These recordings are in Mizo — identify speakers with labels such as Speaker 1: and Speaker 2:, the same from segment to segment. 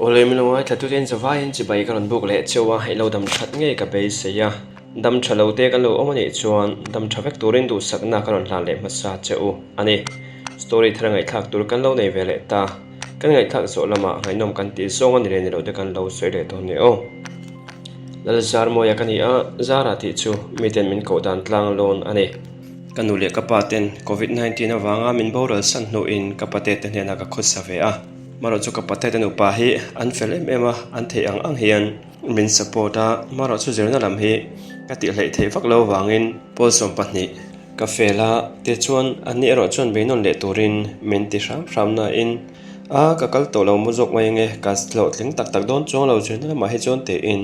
Speaker 1: Awle min lo ngaithla tute in zavaiin chibai ka rawn buk leh cheu a, i lo dam that ngei ka beisei a, dam tha lo te kan lo awm anih chuan dam tha vek turin duhsakna ka rawn hlan leh hmasa che u a ni. Story thar ngaihthlak tur kan lo nei ve leh ta, kan ngaihthlak zawh lamah ngaihnawm kan tih zawng a ni leh ni lo te kan lo sawi leh dawn ni aw. Lalzarmawia ka ni a, Zara tih chu miten min koh dan tlang lawn a ni. Ka nu leh ka pa ten Covid 19 avanga min boral san hnuin ka pate te hnenah ka khawsa ve a. Marawh chu ka pate te nupa hi an fel em em a, an theih ang ang hian min support a. Marawh chu zirna lam hi ka tih hleih theih vak lo vangin pawl 12 ka fail a, tichuan anni erawh chuan beinawn leh turin min ti hram hram nain a ka kal tawh lo maw zawk mai ange, ka hlawhtling tak tak dawn chuang lo zirna lamah hi chuan tiin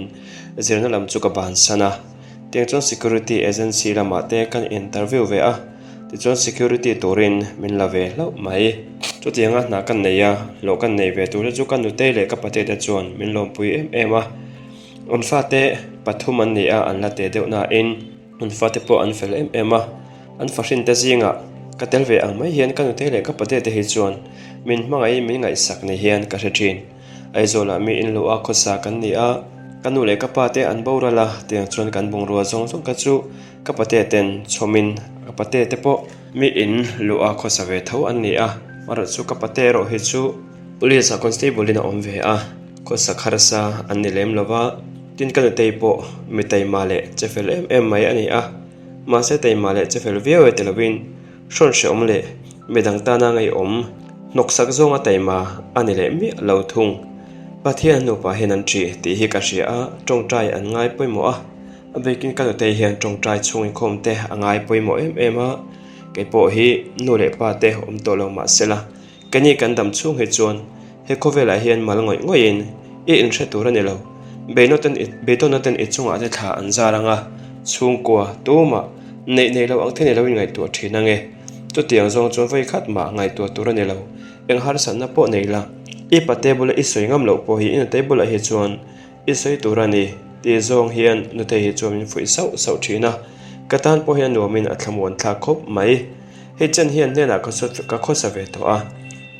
Speaker 1: zirna lam chu ka bansan a. Tiang chuan security agency lamah te kan interview ve a, tichuan security turin min la ve hlauh mai. Chutianga hna kan nei a, hlawh kan nei ve tur te chu ka nutei leh ka pate te chuan min lawmpui em em a. An fate pathum an ni a, an la te deuh nain an fate pawh an fel em em a. An fahrin te zingah ka tel ve ang mai hian ka nutei leh ka pate te hi chuan min hmangaihin min ngaihsak ni hian ka hre thin. Aizawlah mi in luh a khawsa kan ni a, ka nu leh ka pa te an boral a, tiang chuan kan bungrua zawng zawng kha chu ka pate ten chhawmin ka pate te pawh mi in luh a khawsa ve tho an ni a, amaherawh chu ka pate erawh hi chu Police ah constable in a awm ve a, khawsa kharsa an ni lem lo va, tin ka nutei pawh mi taima leh che fel em em mai a ni a, mahse taima leh che fel viau e ti lovin Hrawn hrehawm leh midang tana ngeiawm hnawksak zawnga taima a ni leh miah lo thung. Pathian nupa hian an ṭih tih hi ka hria a, ṭawngṭai an ngai pawimawh a, a bikin ka nutei hian ṭawngṭai chhung inkhawm te a ngai pawimawh em em a, kei pawh hi nu leh pa te awm tawh lo mah sela, Keini kan dam chhung hi chuan he khawvelah hian mal ngawih ngawih in i inhre tur a ni lo. Beidawnna ten i chungah te thla an zar ang a, chhungkua tumah neih nei lo ang te ni lo in ngaihtuah thin ang e. Chutiang zawng chuan vawi khat mah ngaihtuah tur a ni lo. Eng harsatna pawh nei la, i pate bula i sawi ngam loh pawh hi i nutei bulah hi chuan I sawi tur a ni, tih zawng hian nutei hi chuan min fuih sauh sauh thin a, ka tan pawh hian nuamin a thlamuan thlak khawp mai. Hei chen hian hnenah ka ka khawsa ve tawh a,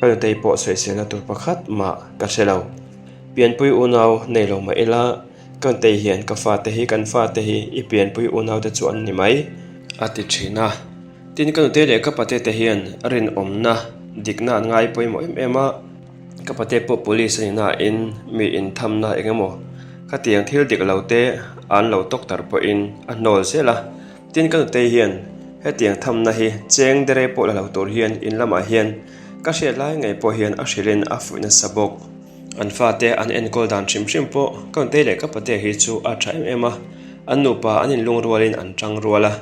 Speaker 1: ka nutei pawh sawiselna tur pakhat mah ka hre lo. Pianpui unau nei lo mah ila, ka nutei hian ka fate hi kan fate hi i pianpui unau te chu an ni mai, a ti thin a. Tin, ka nutei leh ka pate te hian rinawmna dikna an ngai pawimawh em em a. Ka pate pawh police a ni nain mi inthamna eng emaw khatiang thil dik lo te an lo tawk tar pawhin a hnawl zel a. Tin ka nutei hian hetiang thamna hi cheng dere pawh la lo tur hian in lamah hian ka hriat lai ngei pawh hian a hrilhin a fuih nasa bawk. An fate an enkawl dan hrim hrim pawh ka nutei leh ka pate hi chu a tha em em a, an nupa an inlungrualin an tang rual a.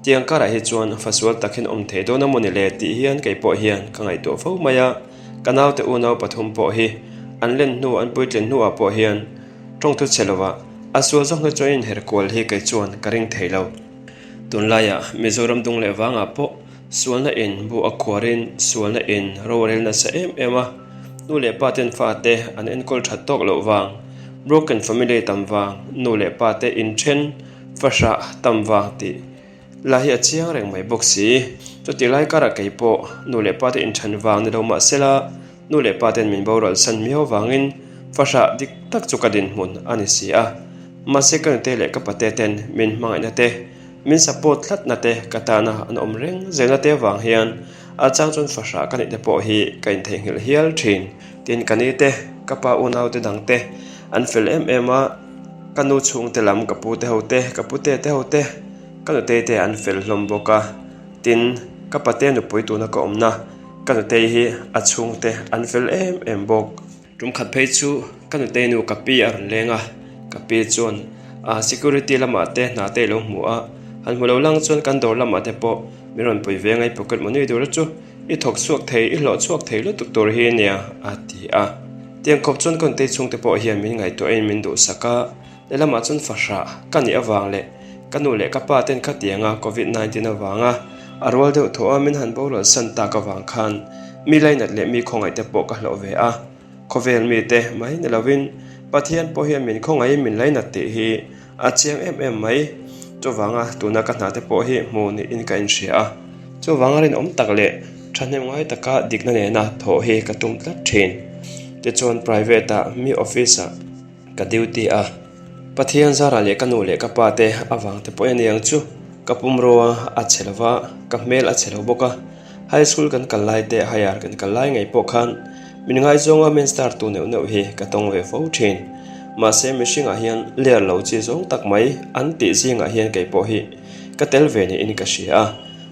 Speaker 1: Tiang karah hi chuan fasual tak hian awm thei dawn a maw ni le tih hian kei pawh hian ka ngaihtuah fo mai a, ka naute unau pathum pawh hi an len hnu an puitlin hnuah pawh hian tawngthu chhe lovah a sual zawk hnu chuan inher kual hi kei chuan ka ring thei lo. Tunlaiah Mizoram dung leh vangah pawh sualna in bu a khuarin sualna in ro a rel nasa em em a, nu leh pa ten fate an enkawl that tawk loh vang, broken family tam vang, nu leh pa te inthen, Fahrah tam vang tih la hi a chiang reng mai bawk si. Chuti lai karah kei pawh nu leh pa te inthen vang ni lo mah sela nu leh pa ten min boral san miau vangin fahrah dik tak chu ka dinhmun a ni si a. Mahse ka nute leh ka pate ten min hmangaihna te, min support tlatna te ka tana an awm reng zelna te vang hian a chang chuan fahrah ka nih te pawh hi ka intheihnghilh hial thin. Tin ka ni te, ka pa unau te dang te an fel em em a. Ka nu chhungte lam ka pu te ho te, ka pu te te ho te, ka nutei te an fel hlawm bawk a, tin ka pate nupui tuna ka awmna ka nutei hi a chhungte an fel em em bawk. Tum khat phei chu ka nutei nu ka pi a rawn leng a, ka pi chuan a security lamah te hna te ilo hmu a, han hmu lo lang chuan kan dawr lamah te pawh min rawn pui ve ngai pocket money tura chu i thawk chhuak thei i hlawh chhuak thei lutuk tur hi nia a ti a. Tiang khawp chuan Conte chhungte pawh hian min ngaihtuahin min duhsak a, lehlamah chuan fahrah ka nih avang leh ka nu leh ka pa ten khatianga Covid 19 avanga a rual deuh thawh a min han boral san tak avang khan mi lainat leh mi khawngaih te pawh ka hlauh ve a. Khawvel mite mai ni lovin Pathian pawh hian min khawngaihin min lainat tih hi A chiang em em mai. Chuvanga tuna ka hna te pawh hi hmu niin ka inhria a. Chuvanga rinawm tak leh thahnem ngai taka dikna nena thawh hi ka tum tlat thin. Tichuan private ah mi office ah ka duty a, Pathian zarah leh ka nu leh ka pa te avang te pawh aniang chu ka pumrua a chhe lo va, ka hmel a chhe lo bawk a. High school kan kal lai te higher kan kal lai ngei pawh khan min ngaizawng a min star tu neuh neuh hi ka tawng ve fo thin. Mahse mihringah hian ler lo chi zawng tak mai an tih zingah hian kei pawh hi ka tel ve niin ka hria a.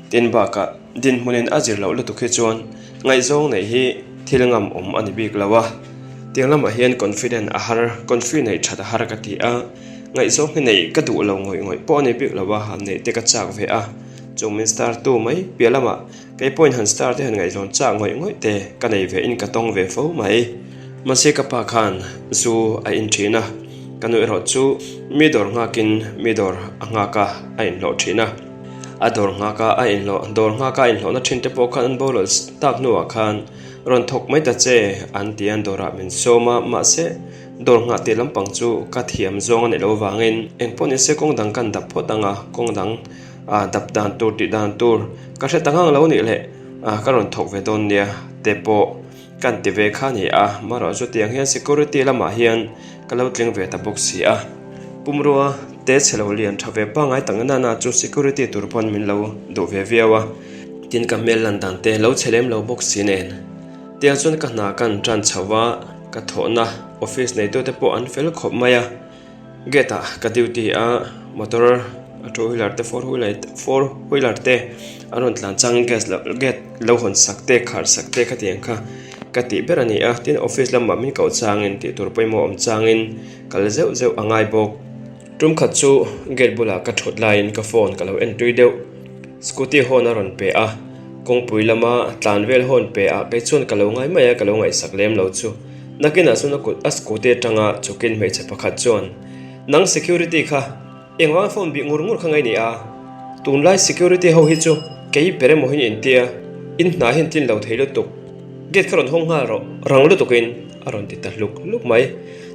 Speaker 1: Tin bakah dinhmunin a zir loh lutuk hi chuan ngaihzawng neih hi thil ngam awm a ni bik lo a. Tiang lamah hian confident a har, confi neih that a har ka ti a. Ngaihzawng hi neih ka duh lo ngawih ngawih pawh a ni bik lo a, han neih te ka chak ve a. Chung min star tu mai piah lamah kei pawhin han star te han ngaihzawn chak ngawih ngawih te ka nei ve in ka tawng ve fo mai. Mahse ka pa khan zu a in thin a, ka nu erawh chu mi dawr nghakin mi dawr a nghak a, a inhlawh thin a. A dawr nghak a, a inhlawh dawr nghak a inhlawhna thin te pawh khan an boral tak hnuah khan rawn thawk mai ta che an ti a, dawrah min sawm a, mahse dawr nghah tih lampang chu ka thiam zawng a nih loh avangin engpawh nise kawng dang kan dap phawt ang a, kawng dang Ah dap dan tur tih dan tur ka hre ta ngang lo nih leh ah ka rawn thawk ve dawn nia te pawh kan ti ve kha ni a marawh chu tiang hian security lamah hian ka lo tling ve ta bawk si a pumrua te chhe lo lian tha ve pangngai tak nana chu security tur pawn min lo duh ve viau a tin ka hmel lan dan te lo chhe lem lo bawk si nen tiang chuan ka hna kan tan chho a ka thawhna office neitute pawh an fel khawp mai a. Gate ah ka duty a motor a two wheeler te four wheeler four wheeler te an rawn tlan chang gas lo gate lo hawn sak te khar sak te khatiang kha ka tih ber a ni a tin office lamah min koh changin tih tur pawimawh awm changin kal zeuh zeuh a ngai bawk. Tum khat chu gate bulah ka thut laiin ka phone ka lo en tui deuh scooty hawn a rawn pe a kawngpui lama tlan vel hawn pe ah kei chuan ka lo ngai mai a ka lo ngaihsak lem lo chu. Nakinah chuan a kut a scooty atanga chukin hmeichhe pakhat chuan, Nang security kha engvanga phone bih ngur ngur kha ngei ni a? Tunlai security ho hi chu kei ber emaw hian intia in hna hian tlin lo thei lutuk. Gate kha rawn hawng nghal rawh, rang lutukin a rawn ti ta hluk hluk mai.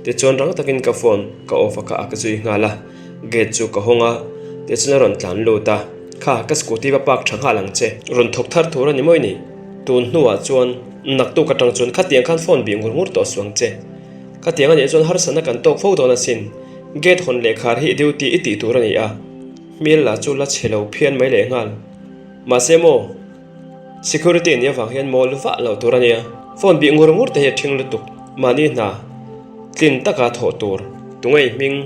Speaker 1: Tichuan rang takin ka phone ka off a ka ak zui nghal a, gate chu ka hawng a, tichuan a rawn tlan lut a, Kha ka scooty va park tha nghal ang che, rawn thawk thar tur a ni mawi ni? Tun hnuah chuan naktuk atang chuan khatiang khan phone bih ngur ngur tawh suang che. Khatiang anih chuan harsatna kan tawk fo dawn asin. Gate hawn leh khar hi i duty i tih tur a ni a. Hmel lah chu la chhe lo phian mai leh nghal. Mahse maw, security nih avang hian mawl vah loh tur a nia. Phone bih ngur ngur te hi a ṭhing lutuk. Mahni hna tlin taka thawh tur. Tungei hming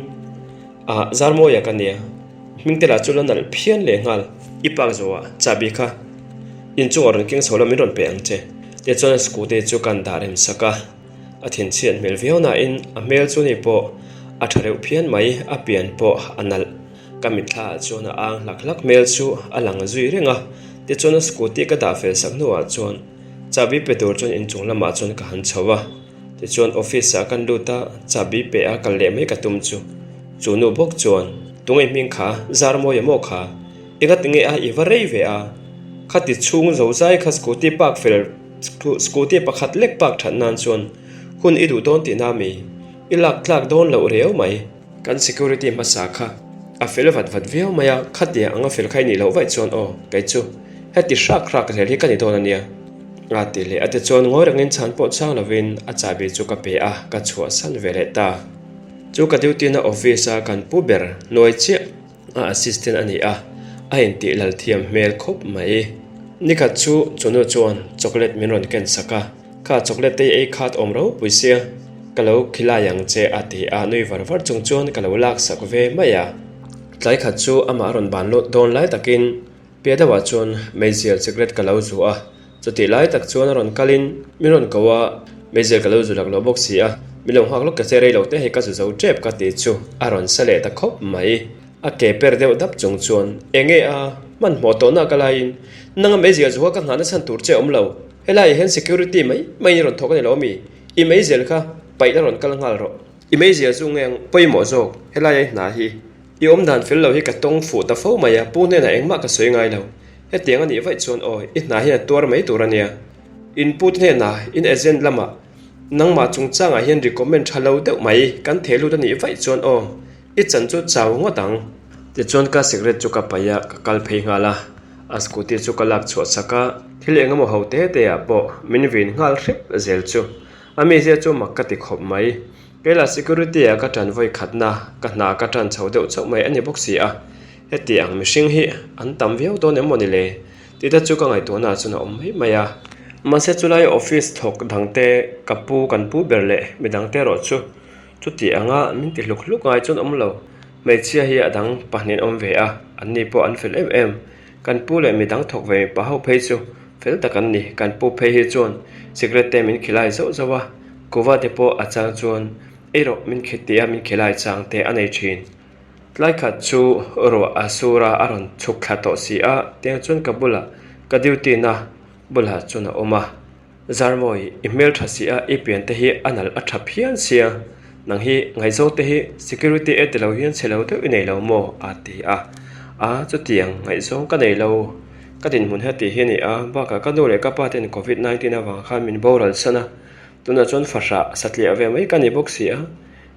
Speaker 1: ah Zarmawia ka nia. Hming te lah chu la nalh phian leh nghal. I park zawhah chahbi kha inchungah rawn keng chho la min rawn pe ang che. Tichuan a scooty chu kan dah rem sak a, a thinchhiat hmel viau nain a hmel chu ni pawh a tha reuh phian mai, a pian pawh a nalh. Ka mitthla ah chuan a ang hlak hlak hmel chu a lang zui reng a, tichuan a scooty ka dah fel sak hnuah chuan chahbi pe tur chuan inchung lamah chuan ka han chho a. Tichuan office ah kan lut a, chahbi pe a kal leh mai ka tum chu. Chu nu bawk chuan, Tunge hming kha, Zarmawia maw kha? Enga tinge a i va rei ve a? Khati chhung zo zai kha scooty park fel scooty pakhat lek park that nan chuan hun i duh dawn tihna mi? I lak tlak dawn loh riau mai. Kan security hmasa kha a fel vat vat viau mai a, khatia anga fel kha i nih loh vaih chuan aw, kei chu heti hrak hrak zel hi ka ni dawn a nia. A ti leh a tichuan ngawi rengin chhan pawh chang lovin a chahbi chu ka pe a, ka chhuahsan ve leh ta. Chu ka duty na office a kan pu ber hnuai chiah a assistant a ni a, a intih lal thiam hmel khawp mai. Nikhat chu chunu chuan chocolate min rawn ken sak a, kha chocolate te ei khat awm ropui sia, ka lo khilai ang che a ti a, nui var var chung chuan ka lo lak sak ve mai a. Tlai khat chu amah a rawn ban lawt dawn lai takin Piah deuhah chuan meizial cigarette ka lo zu a, chutih lai tak chuan a rawn kalin min rawn ko a, meizial ka lo zu lak lo bawk si a, min lo nghak lawk ta che rei lo te hei ka zu zo tep ka ti chu a rawn sa leh ta khawp mai. A ke per deuh dap chung chuan enge a hmanhmawh tawhna ka laiin nanga meizial zu kha ka nghahna chhan tur che awm lo, helaiah hian security mai mai in rawn thawk a ni lo ami, i meizial kha paih la rawn kal nghal rawh. I meizial zu nge pawimawh zawk helaiah i hna hi. I awm dan fel lo hi ka tawng fuh ta fo mai a, pu hnenah engmah ka sawi ngai lo. Hetiang a nih vaih chuan aw, i hna hian a tuar mai tur a nia. In pu te hnenah, in agent lamah nangmah chungchangah hian recommend tha lo deuh mai kan theh lut a nih vaih chuan aw, i chan chu chau ngawt ang. Tichuan ka cigarette chu ka paih a, ka kal phei nghal a, a scooty chu ka lak chhuah chak a, thil engemaw ho te te ah pawh min vin nghal hrep zel chu. A mizia chu mak ka ti khawp mai. Keila security ah ka ṭan vawi khatna ka hna ka ṭan chho deuh chauh mai a ni bawk si a, heti ang mihring hi an tam viau dawn em maw ni le? Tih te chu ka ngaihtuahna ah chuan a awm mai mai a. Mahse chulai office thawk dangte ka pu kan pu ber leh midangte erawh chu chuti anga min ti hluk hluk ngai chuan awm lo. Hmeichhia hi a dang pahnih an awm ve a, anni pawh an fel em em. Kan pu leh midang thawk ve mipa ho phei chu fel tak an ni. Kan pu phei hi chuan cigarette te min khilai zauh zauh a, kuva te pawh a chang chuan ei rawh min khit tih a min khilai chang te a nei thin. Tlai khat chu ruah a sur a, a rawn chhuk thla tawh si a, tiang chuan ka bulah ka duty na bulah chuan a awm a. Zarmawi, i hmel tha si a, i pian te hi a nalh a tha phian sia, nang hi ngaihzawng te hi security e tilo hian chhe lo deuh i nei lo maw? a ti a. A, chutiang ngaihzawng ka nei lo, ka dinhmun heti hi a ni a, bakah ka nu leh ka pa ten covid 19 avang khan min boral san a, tunah chuan fahrah satliah ve mai ka ni bawk si a,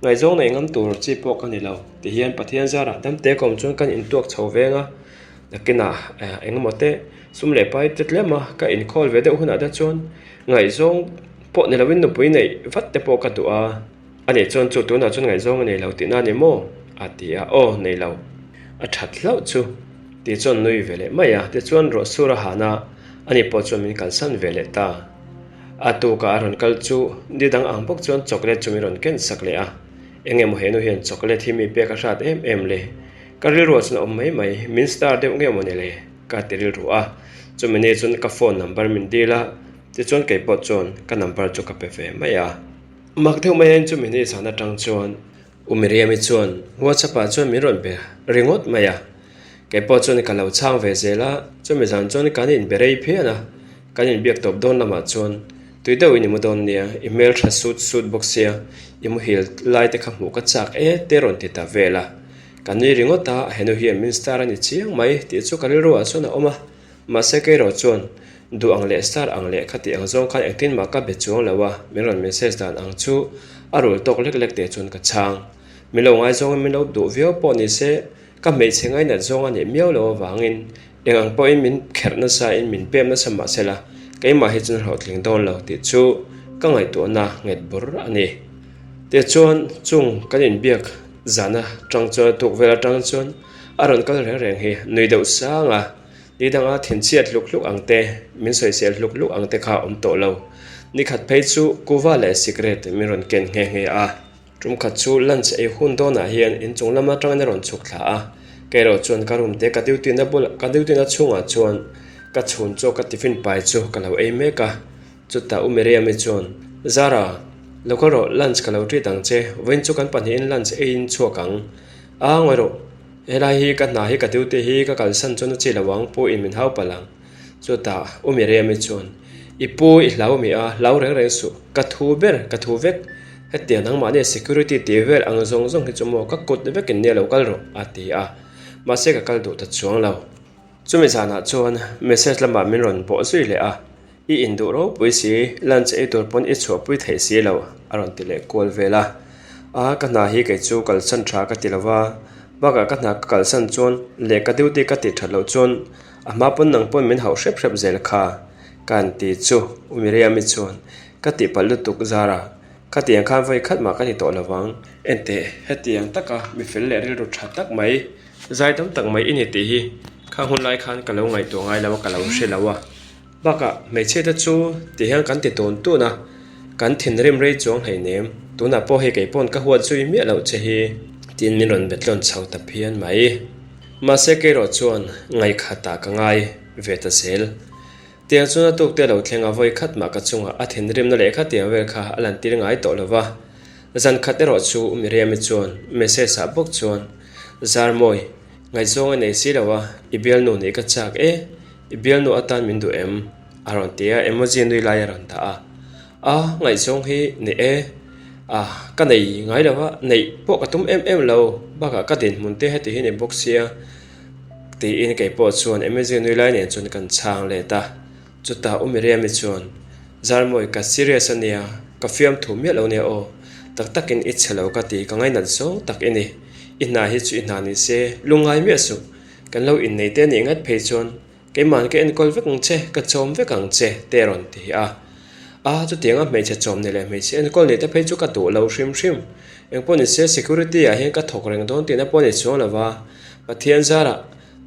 Speaker 1: ngaihzawng nei ngam tur chi pawh ka ni lo, tihian Pathian zarah damte ka awm chuan kan intuak chho veng a. Nakinah engemaw te sum leh pai te tlem a ka inkhawl ve deuh hunah te chuan ngaihzawng pawh ni lovin nupui neih vat te pawh ka duh a, a nih chuan chu tunah chuan ngaihzawng a nei lo tihna a ni maw? a ti a, aw nei lo, a that hlauh chu tih chuan nui ve leh mai a, tichuan ruah sur a han a, ani pawh chuan min kalsan ve leh ta. A tukah a rawn kal chu ni dang ang bawk chuan chocolate chu min rawn ken sak leh a, engemaw henu hian chocolate hi mi pek a hrat em em le? Ka rilruah chuan a awm mai mai, min star deuh nge maw ni le? ka ti rilru a, chumi ni chuan ka phone number min dil a, tichuan kei pawh chuan ka number chu ka pe ve mai a. Mak deuh mai ain chumi ni zan atang chuan U Miriam-i chuan WhatsApp ah chuan min rawn be ringawt mai a, kei pawh chuan ka lo chhang ve zel a, chumi zan chuan kan inbe rei phian a, kan inbiak tawp dawn lamah chuan tui deuhin i mu dawn nia, i hmeltha sut sut bawk sia, i muhil lai te kha hmuh ka chak e te rawn ti ta vel a. Ka nui ringawt a, henu hian min star a ni chiang mai tih chu ka rilru ah chuan a awm a, mahse kei erawh chuan duh ang leh star ang leh khati ang zawng khan engtin mah ka be chuang lo a, min rawn message dan ang chu a rul tawk lek lek teh chuan ka chhang. Min lo ngaizawngin min lo duh viau pawh ni se ka hmeichhe ngainat zawng a nih miau lo avangin eng ang pawhin min kherh nasa in min pem nasa mah sela keimah hi chuan hlawhtling dawn lo tih chu ka ngaihtuahna nghet bur a ni. Tichuan chung kan inbiak Zana tang chuan tukvel atang chuan a rawn kal reng reng hi nui deuh sang a, ni danga thinchhiat hluk hluk ang te, min sawisel hluk hluk ang te kha a awm tawh lo. Ni khat phei chu kuva leh sikret min rawn ken nghe nghe a. Tum khat chu lunch ei hun dawnah hian inchung lam atangin a rawn chhuk thla a, kei erawh chuan ka room te ka duty na bulah ka duty na chhungah chuan ka chhun chaw ka tiffin pai chu ka lo ei mek a. Chutah U Miriam-i chuan, Zara, lo kal rawh, lunch ka lo treat ang che, vawiin chu kan pahnihin lunch eiin chhuak ang. A, ngawi rawh, helai hi ka hna hi ka duty hi ka kalsan chuan a chi lo ang, pu in min hau palh ang. Chutah U Miriam-i chuan, I pu i hlau mi a, hlau reng reng suh, ka thu ber, ka thu vek, hetiang nangmahni security tih vel ang zawng zawng hi chu maw ka kut vekin nia lo kal rawh, a ti a, mahse ka kal duh ta chuang lo. Chumi zanah chuan message lamah min rawn bawh zui leh a, I induh ropui si, lunch ei tur pawn i chhuahpui theih si lo, a rawn ti leh kual vel a. A, ka hna hi kei chu kalsan tha ka ti lo va, bakah ka hna ka kalsan chuan leh ka duty ka tih that loh chuan a hma pawn nang pawn min hauh hrep hrep zel kha, ka han ti chu U Miriam-i chuan ka tihpalh lutuk zara khatiang khan vawi khat mah ka ti tawh lo vang. Enteh, hetiang taka mi fel leh rilru tha tak mai Zai tam tak mai i ni tih hi kha hun lai khan ka lo ngaihtuah ngai lo a, ka lo hre lo a. Bakah hmeichhia te chu ti hian kan ti tun tun a, kan thinrim rei chuang hleinem, tunah pawh hei kei pawn ka huat zui miah loh che hi tiin min rawn betlawn chho ta phian mai. Mahse keirawh chuan ngaihkhatah ka ngai ve ta zel. Tiang chuan a tuk te lo thleng a, vawi khat mah ka chungah a thinrimna leh khatiang vel kha a lantir ngai tawh lo va. Zan khat erawh chu Miriam-i chuan message ah bawk chuan, Zarmawi, ngaihzawng a nei si lo a, i bialnu nih ka chak e, i bialnu atan min duh em? a rawn ti a, emoji nui lai a rawn dah a. A, ngaihzawng hi nei e, a, ka nei ngai lo va, neih pawh ka tum em em lo, bakah ka dinhmun te heti hi ni bawk sia, tiin kei pawh chuan emoji nui lai nen chuan kan chhang let a. Chutah U Miriam-i chuan, Zarmawi, ka serious a nia, ka fiamthu miah lo nia aw. Tak takin i chhe lo ka ti, ka ngainat zawng tak i ni. I hna hi chu i hna ni se, lungngai miah suh. Kan lo innei te nih ngat phei chuan, keimahn ka enkawl vek ang che, ka chawm vek ang che, te a rawn ti a. A, chutianga hmeichhe chawm ni leh hmeichhe enkawl ni te phei chu ka duh lo hrim hrim. Engpawh ni se security ah hian ka thawk reng dawn tihna pawh a ni chuang lo va, Pathian zarah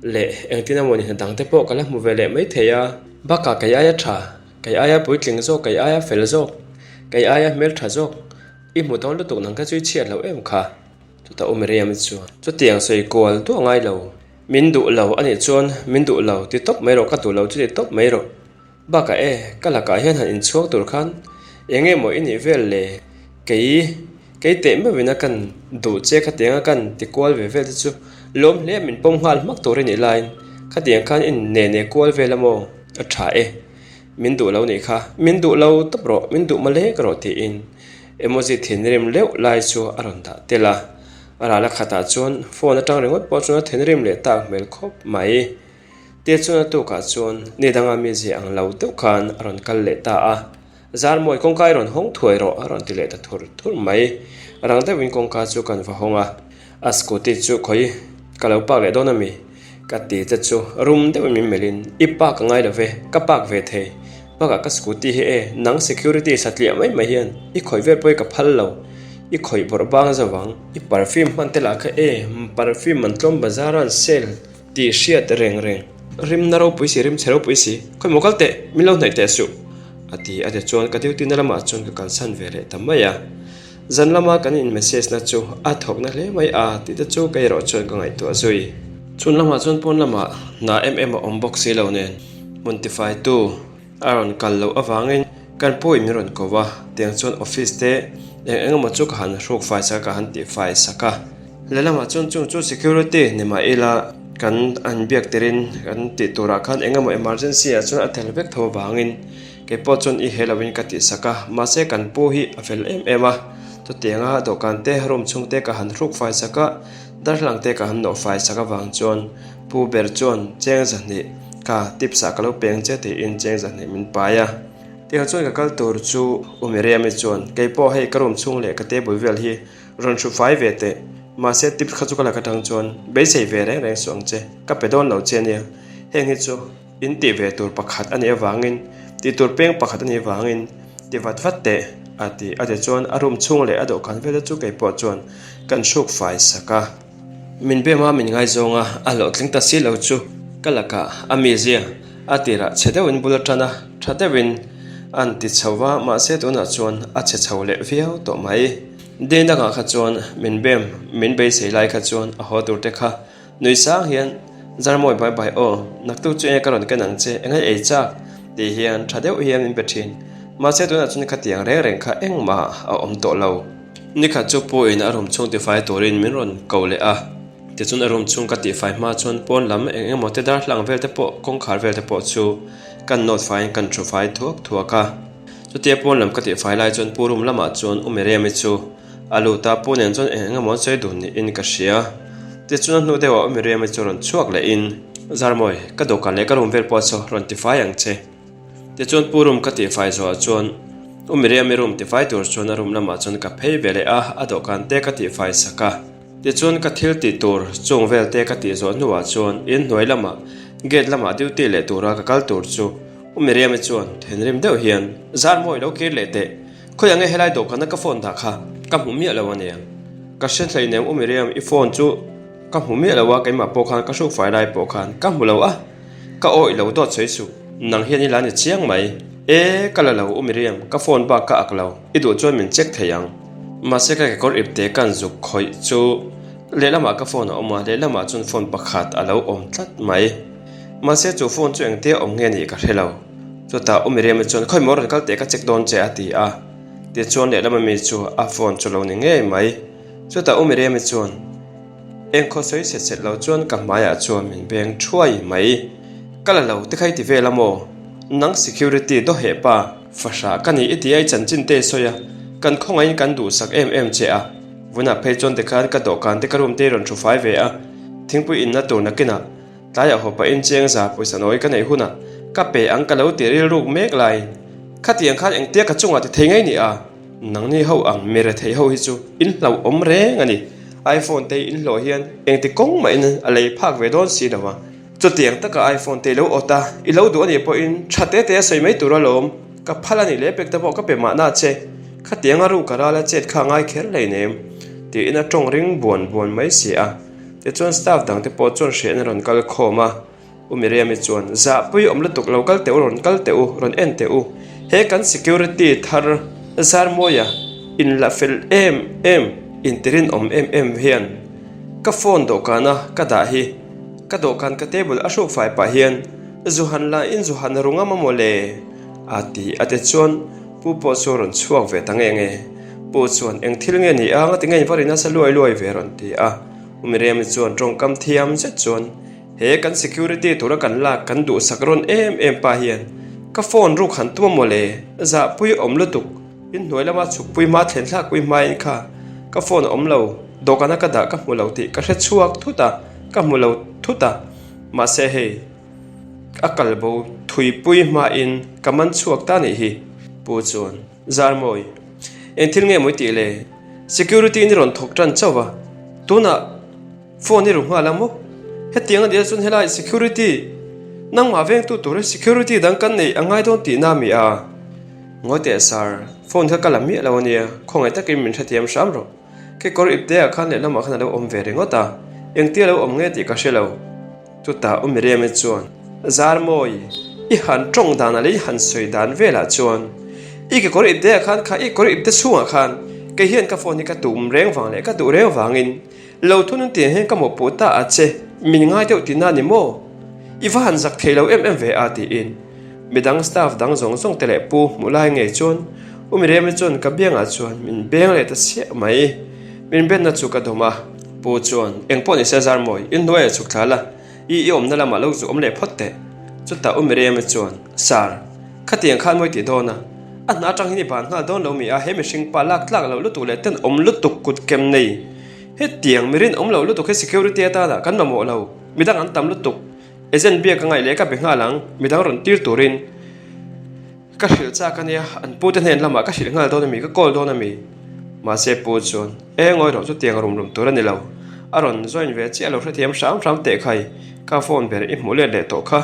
Speaker 1: leh engtin emaw ni hna dang te pawh ka la hmu ve leh mai thei a. Bakah kei aia tha, kei aia puitling zawk, kei aia fel zawk, kei aia hmeltha zawk i hmu dawn lutuk nang kha chu i chhiat loh em kha. Chutah U Miriam-i chuan, Chutiang sawi kual duah ngai lo, min duh lo a nih chuan min duh lo ti tawp mai rawh, ka duh lo chu ti tawp mai rawh. Bakah e, ka lakah hian han inchhuak tur khan eng nge maw i nih vel le? Kei, kei teh meuhin a kan duh che khatianga kan ti kual ve vel te chu lawm hle a min pawm nghal hmak tur i nih laiin khatiang khan i ne ne kual vel a maw? A tha e, min duh lo nih kha, min duh lo tawp rawh, min duh malek rawh tiin emoji thinrim leuh lai chu a rawn dah tel a. A rala khatah chuan phone atang ringawt pawh chuan a thinrim leh tak hmel khawp mai. Tia chuan a tukah chuan ni danga mi zia ang lo deuh khan a rawn kal leh ta a, Zarmawi kawngka i rawn hawng thuai rawh a rawn ti leh ta thur thur mai. Rang deuhin kawngka chu kan va hawng a, a scooty chu khawi ka lo park leh dawn a mi? Ka ti te chu rum deuhin min melhin, I park a ngai lo ve, ka park ve thei. Bakah ka scooty hi e, nang security satliah mai mai hian i khawih vel pawh hi ka phal lo, i khawih bawrh bang zo vang. I perfume hman te lah kha e, perfume man tlawm bazar a an sale. Tih hriat reng reng. Rim na ropui si, rim chhe ropui si. Khawi maw kal teh, min lo hnaih teh suh. A ti a ti chuan ka duty na lamah chuan ka kalsan ve leh ta mai a. Zan lama kan in message na chu a thawk na hle mai a tih te chu kei erawh chuan ka ngaihtuah zui. Chhun lamah chuan pawn lamah hna em em a awm bawk si lo nen hmun tifai tu a rawn kal loh avangin kan pawhin min rawn ko a, tiang chuan office te eng eng emaw chu ka han hruk fai sak a, ka han tihfai sak a. Lehlamah chuan chung chu security ni mah ila kan an biak tirin kan tih turah khan eng emaw emergency ah chuan a tel vek tho avangin kei pawh chuan i he loin ka tihsak a, mahse kan pu hi a fel em em a, chutianga dawhkan te room chhung te ka han hruk fai sak a, darthlalang te ka han nawh fai sak avang chuan pu ber chuan cheng zahnih ka tips ah ka lo peng che tiin cheng zahnih min pai a. Tiang chuan ka kal tur chu U Miriam-i chuan kei pawh hei ka room chhung leh ka table vel hi Rawn hru fai ve teh. Mahse tips kha chu ka lak atang chuan beisei ve reng reng suh ang che. Ka pe dawn lo che ania. Heng hi chu in tih ve tur pakhat a nih avangin, tih tur peng pakhat a nih avangin ti vat vat teh a ti a ti chuan a room chhung leh a dawhkan vel te chu kei pawh chuan kan hruk fai sak a. Min bem a min ngaizawng a, a hlawhtling ta si lo chu ka lakah a mizia a tirah chhe deuhin bul a tan a, tha deuhin an ti chho va, mahse tunah chuan a chhe chho leh viau tawh mai. Ding dangah kha chuan min bem, min beisei lai kha chuan a haw tur te kha nui sang hian Zarmawi bai bai aw, naktuk chu enge ka rawn ken ang che, enge ei chak? tih hian tha deuh hian min pe thin. Mahse tunah chuan khatiang reng reng kha engmah a awm tawh lo. Nikhat chu pu in a room chhung tifai turin min rawn ko leh a, tichuan a room chhung ka tihfai hma chuan pawn lam eng engemaw te darhlang vel te pawh kawngkhar vel te pawh chu kan nawt faiin kan thu fai thuak thuak a. Chutia pawn lam ka tihfai lai chuan pu room lamah chuan U Miriam-i chu a lut a, pu nen chuan eng eng emaw an sawi dun niin ka hria. Tichuan a hnu deuhah U Miriam-i chu rawn chhuak lehin, Zarmawi, ka dawhkan leh ka room vel pawh chu rawn tifai ang che. Tichuan pu room ka tihfai zawhah chuan U Miriam-i room tifai tur chuan a room lamah chuan ka phei ve leh a, a dawhkan te ka tihfai sak a. Tichuan ka thil tih tur chung vel te ka tih zawh hnuah chuan inhnuai lamah gate lamah duty leh tura ka kal tur chu U Miriam-i chuan thinrim deuh hian, Zarmawi lo kir leh teh, khawi ang nge helai dawhkana ka phone dah kha ka hmu miah lo ania. Ka hre hleinem U Miriam, i phone chu ka hmu miah lo a, keimah pawh khan ka hruk fai lai pawh khan ka hmu lo a, ka awih lo dawt sawi suh, nang hian i la ni chiang mai. E, ka la lo U Miriam, ka phone bak ka ak lo, i duh chuan min check thei ang. Mahse ka kekawr ipte kan zuk khawih chu lehlamah ka phone a awm a, lehlamah chuan phone pakhat a lo awm tlat mai. Mahse chu phone chu engtia awm nge nih ka hre lo. Chutah U Miriam-i chuan khawi maw rawn kal teh ka check dawn che a ti a. Tichuan lehlam ami chu a phone chu lo ni ngei mai. Chutah U Miriam-i chuan engkhaw sawi set set lo chuan ka hmaiah chuan min beng thuai mai. Ka la lo te kha i ti vel a maw? Nang security dawheh pa fahrah ka ni i ti a i chanchin te i sawi a, kan khawngaihin kan duhsak em em che a. Vunah phei chuan tikhan ka dawhkan te ka room te i rawn thu fai ve a, thingpui inna tur nakinah Tlaiah haw pahin cheng za pawisa nawi ka neih hunah ka pe ang ka lo ti rilruk mek laiin khatiang khan engtia ka chungah ti thei ngei ni a, nangni ho ang mi rethei ho hi chu in hlauhawm reng a ni. iPhone te in hlawh hian engti kawng mahin a lei phak ve dawn si lo a, chutiang taka iPhone te i lo awt a, i lo duh a nih pawhin tha te te a sawi mai tur alawm. Ka phal a nih leh pek te pawh ka pe mahna che, khatianga ruk a ral a chet kha a ngai kher hleinem, tiin a tawng ring buan buan mai si a. Tichuan staff dang te pawh chuan hrehna rawn kal khawm a, U Miriam-i chuan, Zahpui awm lutuk lo kal teh u, rawn kal teh u, rawn en teh u, he kan security thar Zarmawia inla fel em em, intirinawm em em hian ka phone dawhkana ka dah hi, ka dawhkan ka table a hruk fai pah hian Zuhan la in Zuhan ru ngam a maw le? a ti a te chuan Pu pawh chu a rawn chhuak ve ta nge nge. Pu chuan eng thil nge ni a ngati nge in va ri nasa luai luai ve rawn ti a. U Miriam-i chuan tawngkam thiam zet chuan he kan security tura kan lak kan duhsak rawn em em pa hian ka phone ruk han tum a maw le? Zahpui awm lutuk inhnuai lama chhukpui hma thlen thlakpui hmain kha ka phone a awm lo dawhkana ka dah ka hmu lo tih ka hre chhuak thut a ka hmu lo thut a. Mahse hei, a kal bo thuipui hmain ka man chhuak ta nih hi, Pu chuan, Zarmawi, eng thil nge mawi tih le? Security in i rawn thawk tan chauh va, tunah phone i ru nghal ang maw? Hetiang a nih chuan helai security, nangmah vengtu tur hi security dang kan neih a ngai dawn tihna mi a? Ngawi teh sir, phone kha ka la miah lo a nia, khawngaih takin min hrethiam hram rawh. Kekawr ipte ah khan lehlamah khan a lo awm ve ringawt a, engtia lo awm nge tih ka hre lo. Chutah U Miriam-i chuan, Zarmawi, i han tawng dan leh i han sawi dan velah chuan i kekawr ipte ah khan kha i kawr ipte chhungah khan kei hian ka phone hi ka tum reng vang leh ka duh reng vangin lo thunun tiang hian ka mawhpuh ta a che, min ngai deuh tihna ni maw? I va han zak thei lo em em ve a tiin Midang staff dang zawng zawng te leh pu hmuh lai ngei chuan U Miriam-i chuan ka biangah chuan min beng leh ta chiah mai. Min benna chu ka dawm a, pu chuan eng pawh nise Zarmawi, in hnuaiah chhuk thla la, i i awmna lamah lo zu awm leh phawt teh. Chutah U Miriam-i chuan, Sir, khatiang khan mawi tih dawn a, a hna atang hian i ban nghal dawn lo mi a, he mihring pa lak tlak loh lutuk leh ten awm lutuk kut kem nei. Hetiang mi rinawm loh lutuk hi security atana kan mamawh lo, midang an tam lutuk. Agent biak ka ngaih leh ka be nghal ang, midang rawn tir turin ka hrilh chak a nia, an pute hnen lamah ka hrilh nghal dawn a mi, ka call dawn a mi. Mahse pu chuan, E ngawi rawh chutiang rum rum tur a ni lo, a rawn join ve chiah lo hrethiam hram hram teh khai, ka phone ber i hmuh let leh tawh kha,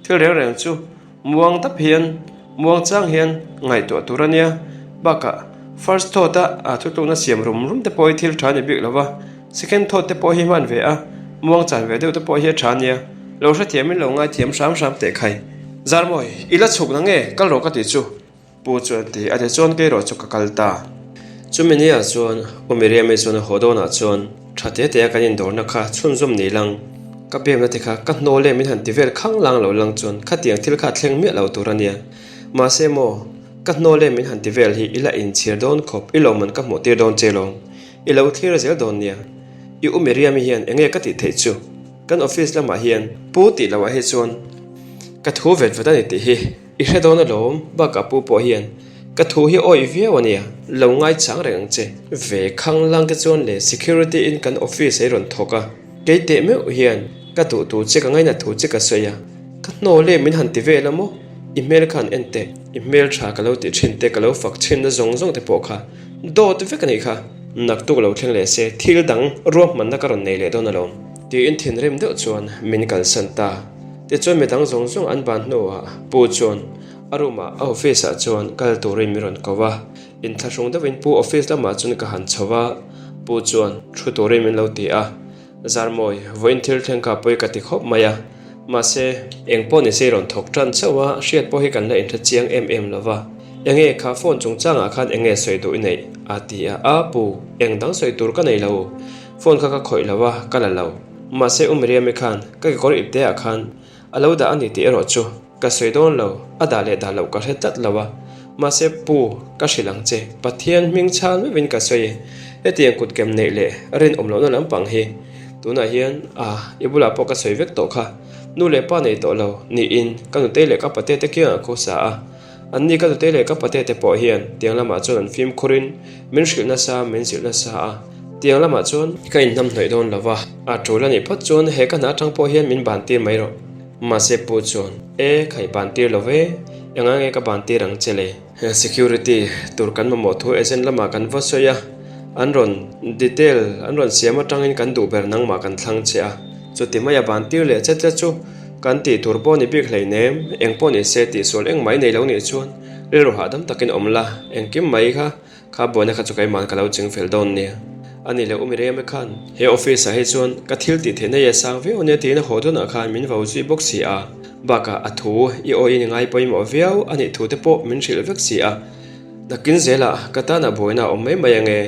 Speaker 1: thil reng reng chu Muang dap hian, muang chang hian ngaihtuah tur a nia. Bakah, first thought a a thutlukna siam rum rum te pawh hi thil tha a ni bik lo va, second thought te pawh hi hman ve a, muang chan ve deuh te pawh hi a tha a nia. Lo hrethiamin lo ngaithiam hram hram teh khai. Zarmawi, i la chhuk na nge? Kal rawh ka tih chu. Pu chuan ti a ti chuan kei rawh chu ka kal ta. Chumi ni ah chuan U Miriam-i chuan a haw dawnah chuan tha te te a kan indawrna kha chhunzawm ni lang. Ka biakna te kha ka hnawl e min han ti vel khang lang lo lang chuan khatiang thil kha a thleng miah lo tur a nia. Mahse maw, ka hnawl e min han ti vel hi i la inchhir dawn khawp i lawmman ka hmuh tir dawn che lawm. I lo thlir zel dawn nia. I U Miriam-i hian enge ka tih theih chu? Kan office lamah hian pu tih loh ah hi chuan ka thu vet vet a ni tih hi. I hre dawn alawm, bakah pu pawh hian ka thu hi awih viau a nia, lo ngaichang reng ang che. Ve khang lang te chuan le security in kan office ei rawn thawk a, kei teh meuh hian ka duh tur che ka ngaina thu che ka sawi a, ka hnawl e min han ti vel a maw, i hmel khan en teh, i hmel tha ka lo tih thin te ka lo fak thin na zawng zawng te pawh kha dawt vek a nih kha, naktuk lo thleng leh se thil dang ruahmanna ka rawn nei leh dawn alawm tiin thinrim deuh chuan min kalsan ta. Tichuan midang zawng zawng an ban hnuah Pu chuan a room ah a office ah chuan kal turin min rawn ko a, inthlahrung deuhin Pu office lamah chuan ka han chho a, Pu chuan thu turin min lo ti a, Zarmawi, vawiin thil thleng kha pawi ka ti khawp mai a, mahse, eng pawh ni se i rawn thawk tan chauh a, hriat pawh hi kan la inhre chiang em em lo va, enge kha phone chungchangah khan enge sawi duh i neih? a ti a, A Pu, eng dang sawi tur ka nei lo, phone kha ka khawih lo a, ka la lo. Mahse U Miriam-i khan ka kekawr ipte ah khan a lo dah a ni tih erawh chu ka sawi dawn lo, a dah leh dah loh ka hre tlat lo a. Mahse Pu, ka hrilh ang che, Pathian hming chhan meuhin ka sawi e, hetiang kut kem neih leh rinawm lohna lampang hi tunah hian a i bulah pawh ka sawi vek tawh kha, nu leh pa nei tawh lo niin ka nutei leh ka pate te kiangah khusa a. An ni ka nutei leh ka pate te pawh hian tiang lamah chuan an fimkhurin min hrilh nasa, min zilh nasa a, tiang lamah chuan ka inhnam hnawih dawn lo va, a tul a nih phawt chuan he ka hna atang pawh hian min ban tir mai rawh. Mahse pu chuan, E, khaih ban tir lo ve, enga nge ka ban tir ang che le? Security tur kan mamawh thu agent lamah kan va sawi a, an rawn detail an rawn siam atangin kan duh ber nangmah kan thlang che a, chuti maia ban tir leh che che chu Kan tih tur pawh ni bik hleinem, eng pawh ni se tihsual engmah i nei lo nih chuan Rilru hahdam takin awm la, engkim mai kha, kha buaina kha chu keimahn ka lo ching fel dawn nia. A ni leh Umi Reme khan he office ah hi chuan ka thil tih theihna hi a sang viau ania tiin a haw dawnah khan min vo zui bawk si a. Bakah a thu i awiin i ngai pawimawh viau a nih thu te pawh min hrilh vek si a. Nakin zelah ka tanah buaina a awm mai mai ange.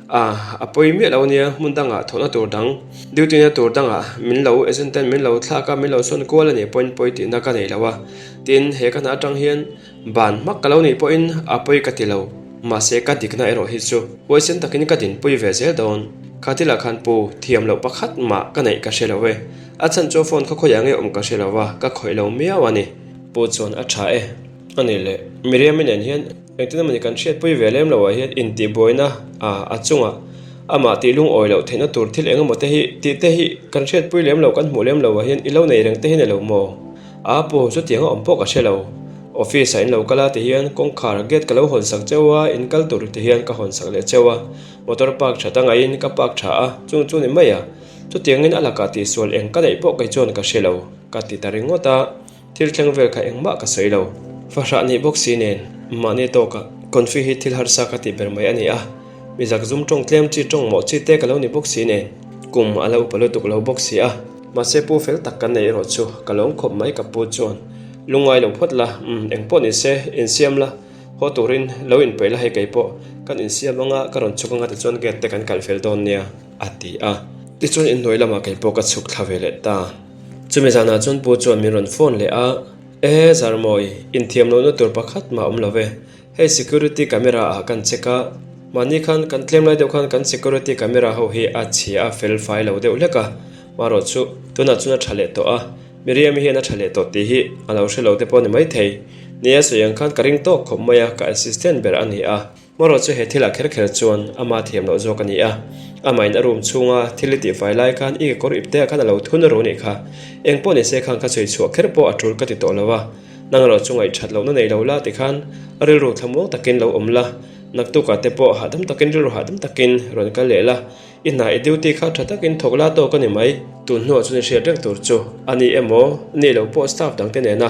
Speaker 1: A, a pawi miah lo ania hmun dangah thawhna tur dang, duty na tur dangah min lo agent ten min lo thlak a, min lo sawn kual a nih pawhin pawi tihna ka nei lo a. Tin, he ka hna atang hian Ban hmak ka lo nih pawhin a pawi ka ti lo, mahse ka dikna erawh hi chu huaisen takin ka dinpui ve zel dawn. Kha thilah khan pu thiam loh pakhat mah ka neih ka hre lo e, a chhan chu phone khaw khawiah nge awm ka hre lo a, ka khawih lo miau a ni. Pu chuan a tha e, a ni leh Miriam-i nen hian engtin emawni kan hriatpui ve lem loh ah hian intihbuaina a a chungah amah tih lungawi loh theihna tur thil eng emaw te hi tih te hi kan hriatpui lem loh kan hmuh lem loh ah hian i lo nei reng te hi ni lo maw? A pu, chutiang a awm pawh ka hre lo. Office ah in lo kal a ti hian kawngkhar gate ka lo hawn sak cheu a, in kal tur ti hian ka hawn sak leh cheu a. Motor park that a ngaihin ka park tha a, chung chu ni mai a. Chutiangin a lakah tihsual eng ka neih pawh kei chuan ka hre lo, ka ti ta ringawt a. Thil thleng vel kha engmah ka sawi lo. Fahrah nih bawk si nen, mahni tawkah confi hi thil harsa ka tih ber mai a ni a. Mi zakzum tawng tlem chi tawng mawh chi te ka lo ni bawk si nen, kum a la upa lutuk lo bawk si a. Mahse pu fel tak kan nei erawh chu ka lawm khawp mai ka pu chuan lungngai lo phawt la, umm engpawh ni se insiam la, haw turin lo inpeih la hei kei pawh kan insiam anga ka rawn chhuk anga tichuan gate te kan kalh fel dawn nia a ti a. Tichuan inhnuai lamah kei pawh ka chhuk thla ve leh ta. Chumi zanah chuan pu chuan min rawn phone leh a, Ehe Zarmawi, inthiam lohna tur pakhat mah awm lo ve, Hei security camera ah kan check a, mahni khan kan tlem lai deuh khan kan security camera ho hi a chhia a fel fai lo deuh hlek a, marawh chu tunah chuan a tha leh tawh a, Miriam-i hian a tha leh tawh tih hi a lo hre lo te pawh a ni maithei. Nia sawi ang khan ka ring tawk khawp mai a, ka assistant ber a ni a, marawh chu he thilah kher kher chuan ama thiam loh zawk a ni a, amahin a room chhunga thil i tihfai lai khan i kekawr ip te ah khan a lo thun a ru nih kha, engpawh ni se khan ka chhui chhuah kher pawh a tul ka ti tawh lo a. Nang erawh chu ngaihthat lohna nei lo la tikhan a rilru thlamuang takin lo awm la, naktukah te pawh hahdam takin rilru hahdam takin rawn kal leh la, i hna i duty kha tha takin thawk la tawk a ni mai. Tun hnuah chuan i hriat reng tur chu a ni emaw, ni lo pawh staff dangte nena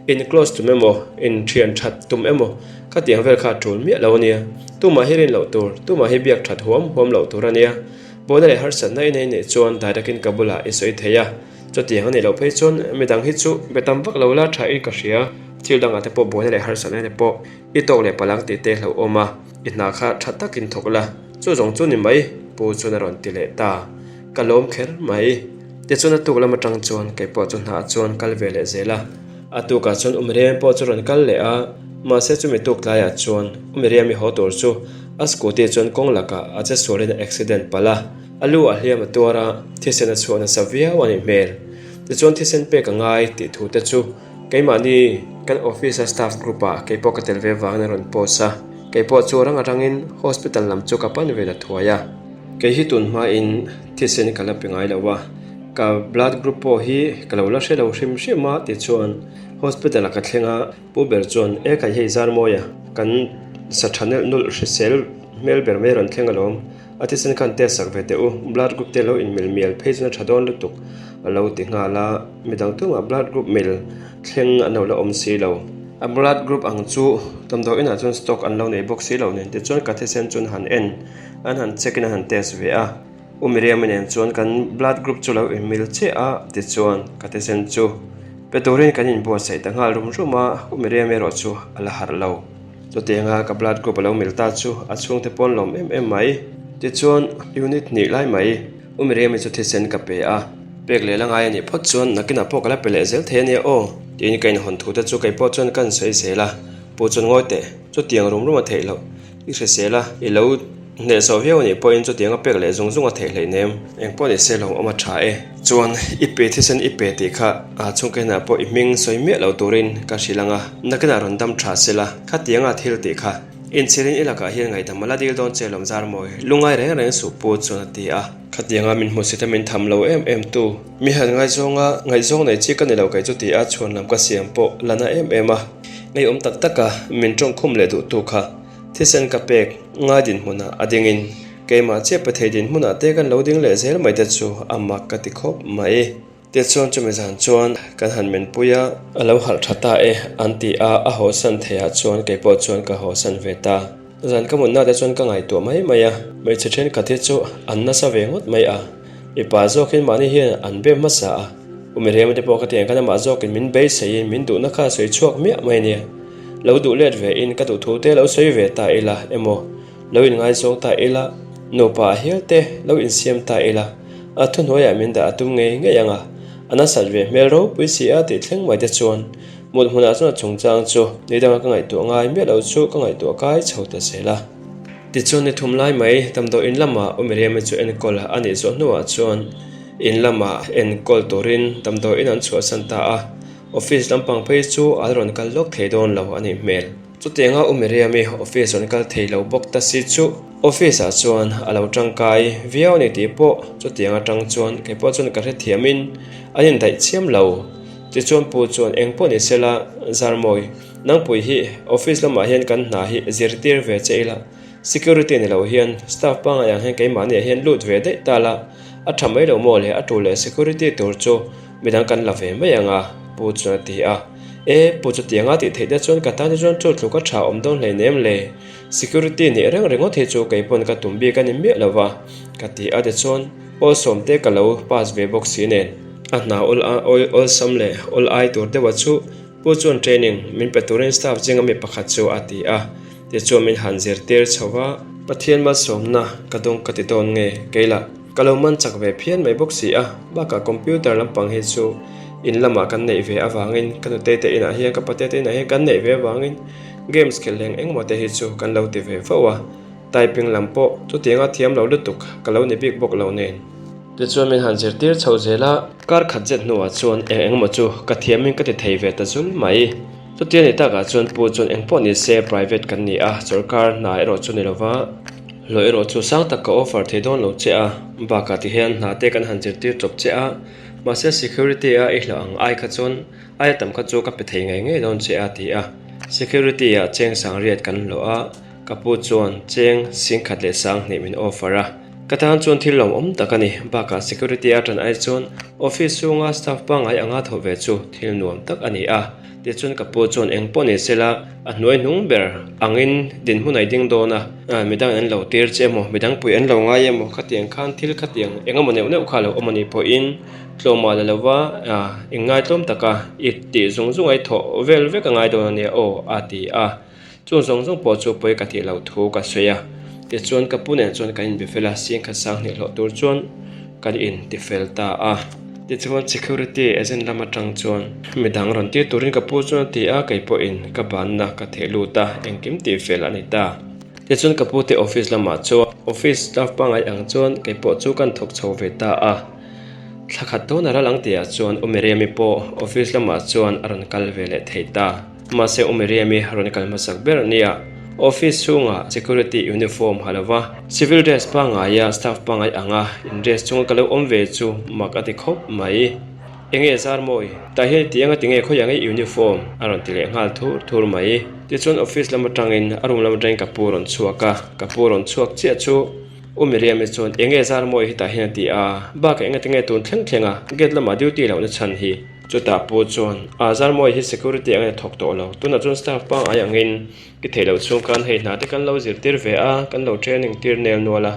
Speaker 1: in close tum emaw, in thian that tum emaw khatiang vel kha a tul miah lo a nia. Tumah hi rin loh tur, tumah hi biak that huam huam loh tur a nia. Buaina leh harsatna i nei neih chuan direct in ka bulah i sawi thei a. Chutiang a nih loh phei chuan midang hi chu be tam vak lo la tha in ka hria. Thil dangah te pawh buaina leh harsatna te pawh i tawk leh palang tih te hlauhawm a, i hna kha tha takin thawk la, chu zawng chu ni mai, Pu chuan a rawn ti leh ta. Ka lawm kher mai. Tichuan a tuk lam atang chuan kei pawh chu hnaah chuan kal ve leh zel a. A tukah chuan U Miriam pawh chu rawn kal leh a, mahse chumi tuk tlaiah chuan U Miriam i haw tur chu a scooty chuan kawng lakah a che sualin a accident palh a. A lu a hliam a tuar a, thisen a chhuah nasa viau a nih hmel. Tichuan thisen pek a ngai tih thu te chu keimahni kan office a staff group ah keipawh ka tel ve vangin a rawn post a, keipawh chu rang atangin hospital lam chu ka pan ve ta thuai a. Kei hi tun hmain thisen ka la pe ngai lo a, ka blood group pawh hi ka lo la hre lo hrim hrim a tichuan hospital ah ka thleng a, Pu ber chuan, E khai hei Zarmawia, kan sa tha nelh nulh hrisel hmel ber mai rawn thleng alawm. A thisen khan test sak ve teh u, blood group te lo inmil mial phei chuan a tha dawn lutuk a lo ti nghal a, midang tumah blood group mil thleng an lo la awm si lo. A blood group ang chu damdawi inah chuan stock an lo nei bawk si lo nen tichuan ka thisen chu an han en, an han check in an han test ve a. U Miriam-i nen chuan kan blood group chu lo inmil chiah a, tichuan ka thisen chu pe turin kan inbuatsaih ta nghal rum rum a, U Miriam erawh chu a la harh lo. Chutianga ka blood group a lo mil ta chu a chhungte pawn lawm em em mai. Tichuan unit hnih lai mai U Miriam-i chu thisen ka pe a, pek leh la ngai a nih phawt chuan nakinah pawh ka la pe leh zel thei a nia aw tiin ka inhawn thu te chu kei pawh chuan ka insawi zel a, Pu chuan ngawi teh, chutiang rum rum a theih loh. I hrisel a, i lo hnehsawh viau anih pawhin chutiang a pek leh zung zung a theih hleih nem. Eng pawh ni se lawmawm a tha e. Chuan i pe thisen i pe tih kha a chhungka inah pawh i hming sawi miah lo turin ka hrilh ang a, nakinah rawn dam tha se la, khatianga thil tih kha. Inchhirin i lakah hian ngaihdam a la dil dawn che lawm zar mawi, lungngai reng reng suh pu chuan a ti a. Khatianga min hmusit a min tham lo em em tu, mi han ngaizawnga ngaihzawng nei chi ka ni lo kei chu ti a chhuan lam ka siam pawh la na em em a, ngeiawm tak taka min tawngkhum leh duh tu kha. Thisen ka pek ngai dinhmunah a dingin keimah chiah pe thei dinhmunah te kan lo ding leh zel mai te chu a mak ka ti khawp mai. Tichuan chumi zan chuan kan han menpui a. A lo harh tha ta e an ti a, a hawsan theihah chuan kei pawh chuan ka hawsan ve ta. Zan ka mutna te chuan ka ngaihtuah mai mai a, hmeichhe thenkhat hi chu an nasa ve ngawt mai a, mipa zawkin mahni hian an be hmasa a, u Miriam te pawh ka ti ang khan amah zawkin min beiseiin min duhna kha a sawi chhuak miah mai nia. Lo duh let ve in ka duh thu te lo sawi ve ta ila emaw, lo inngaizawng ta ila, nupa ah hial te lo insiam ta ila, a thuhnuaiah min dah a tum ngei ngei ang a, a nasat ve hmel ropui si a tih thleng mai te chuan Mut hmunah chuan a chungchang chu ni danga ka ngaihtuah ngai miah lo chu ka ngaihtuah kai chho ta zel a. Tichuan ni thum lai mai damdawi in lamah U Miriam-i chu enkawl a nih zawh hnuah chuan in lamah enkawl turin damdawi in an chhuahsan ta a, office lampang phei chu a la rawn kal lawk thei dawn lo a nih hmel. Chutianga U Miriam-i office rawn kal thei lo bawk ta si chu office ah chuan a lo tangkai viau a ni tih pawh chutiang atang chuan kei pawh chuan ka hrethiamin an indaih chiam lo. Tichuan Pu chuan eng pawh ni sela, Zarmawi, nangpui hi office lamah hian kan hna hi zirtir ve che ila, security ni lo hian staff pangngai ang hian keimahniah hian lut ve daih ta la, a tha mai lo maw le, a tu leh security tur chu midang kan la ve mai ang a, Pu chuan a ti a. E, Pu chutianga tih theih te chuan ka tan hi chuan chu tluk a tha awm dawn hleinem le, security nih reng ringawt hi chu keipawn ka tum bik a ni miah lo va, ka ti a tichuan Aw sawmte ka lo pass ve bawk si nen. A hna awl a awlsam leh awl ai tur deuha chu Pu chuan training min pe turin staff zinga mi pakhat chu a ti a, tichuan min han zirtir chho va. Pathian malsawmna ka dawng ka ti dawn nge keilah ka lo man chak ve phian mai bawk si a, bakah computer lampang hi chu in lamah kan neih ve avangin ka nutei te inah hian ka pate te inah hian kan neih ve avangin games khelh leng engmaw te hi chu kan lo ti ve fo a. Typing lam pawh chutianga thiam lo lutuk ka lo ni bik bawk lo nen. Tichuan min han zirtir chho zel a. Kar khat zet hnuah chuan eng engemaw chu ka thiamin ka ti thei ve ta zul mai. Chutia ni takah chuan pu chuan eng pawh ni se private kan ni a, sorkar hna erawh chu ni lova, hlawh erawh chu sang tak ka offer thei dawn lo che a, bakah ti hian hna te kan han zirtir chawp che a, mahse security a i hlauh ang ai kha chuan aia tam kha chu ka pe thei ngei ngei dawn che a ti a. Security ah cheng sangriat kan hlawh a. Ka pu chuan cheng singkhat leh sanghnih min offer a, ka tan chuan thil lawmawm tak a ni. Bakah security a tan ai chuan office chhunga staff pangngai anga thawh ve chu thil nuam tak a ni a. Tichuan ka pu chuan eng pawh ni sela a hnuai hnung ber angin dinhmun a i ding dawn a, midang an lo tir che emaw, midang pui an lo ngai emaw khatiang khan thil khatiang eng emaw neuh neuh kha lo awm a nih pawhin tlawmah la lova inngaitlawm taka i tih zung zung a i thawh vel vek a ngai dawn a nia aw a ti a. Chung zawng zawng pawh chu pawi ka tih loh thu ka sawi a, tichuan ka pu nen chuan kan inbe fel a, singkhat sanghnih hlawh tur chuan kan in ti fel ta a. Tichuan security agent lam atang chuan midang rawn tir turin ka pu chuan a ti a, kei pawhin ka banna ka theh lut a, engkim tih fel a ni ta. Tichuan ka pu te office lamah chuan office staff pangngai ang chuan kei pawh chu kan thawk chho ve ta a. Thla khat dawn a ral ang tihah chuan U Miriam-i pawh office lamah chuan a rawn kal ve leh thei ta. Mahse U Miriam-i rawn kal hmasak ber nia office chhungah security uniform ha lova civil dress pangngaia staff pangngai anga in dress chunga ka lo awm ve chu mak a ti khawp mai. Enge zar mawi? Tah hian ti anga tinge khawiah nge uniform a rawn ti leh nghal thur thur mai. Tichuan office lam atangin a room lam atangin ka pu rawn chhuak a, ka pu rawn chhuak chiah chu U Miriam-i chuan enge zar mawi hi tah hian a ti a, bakah enga tinge tun thleng thleng a gate lamah duty lohna chhan hi. Chutah pawh chuan Azar Mawi hi security angin a thawk tawh lo. Tunah chuan staff pangngai angin i theih loh chhung khan hei hna te kan lo zirtir ve a, kan lo training tir nel nual a.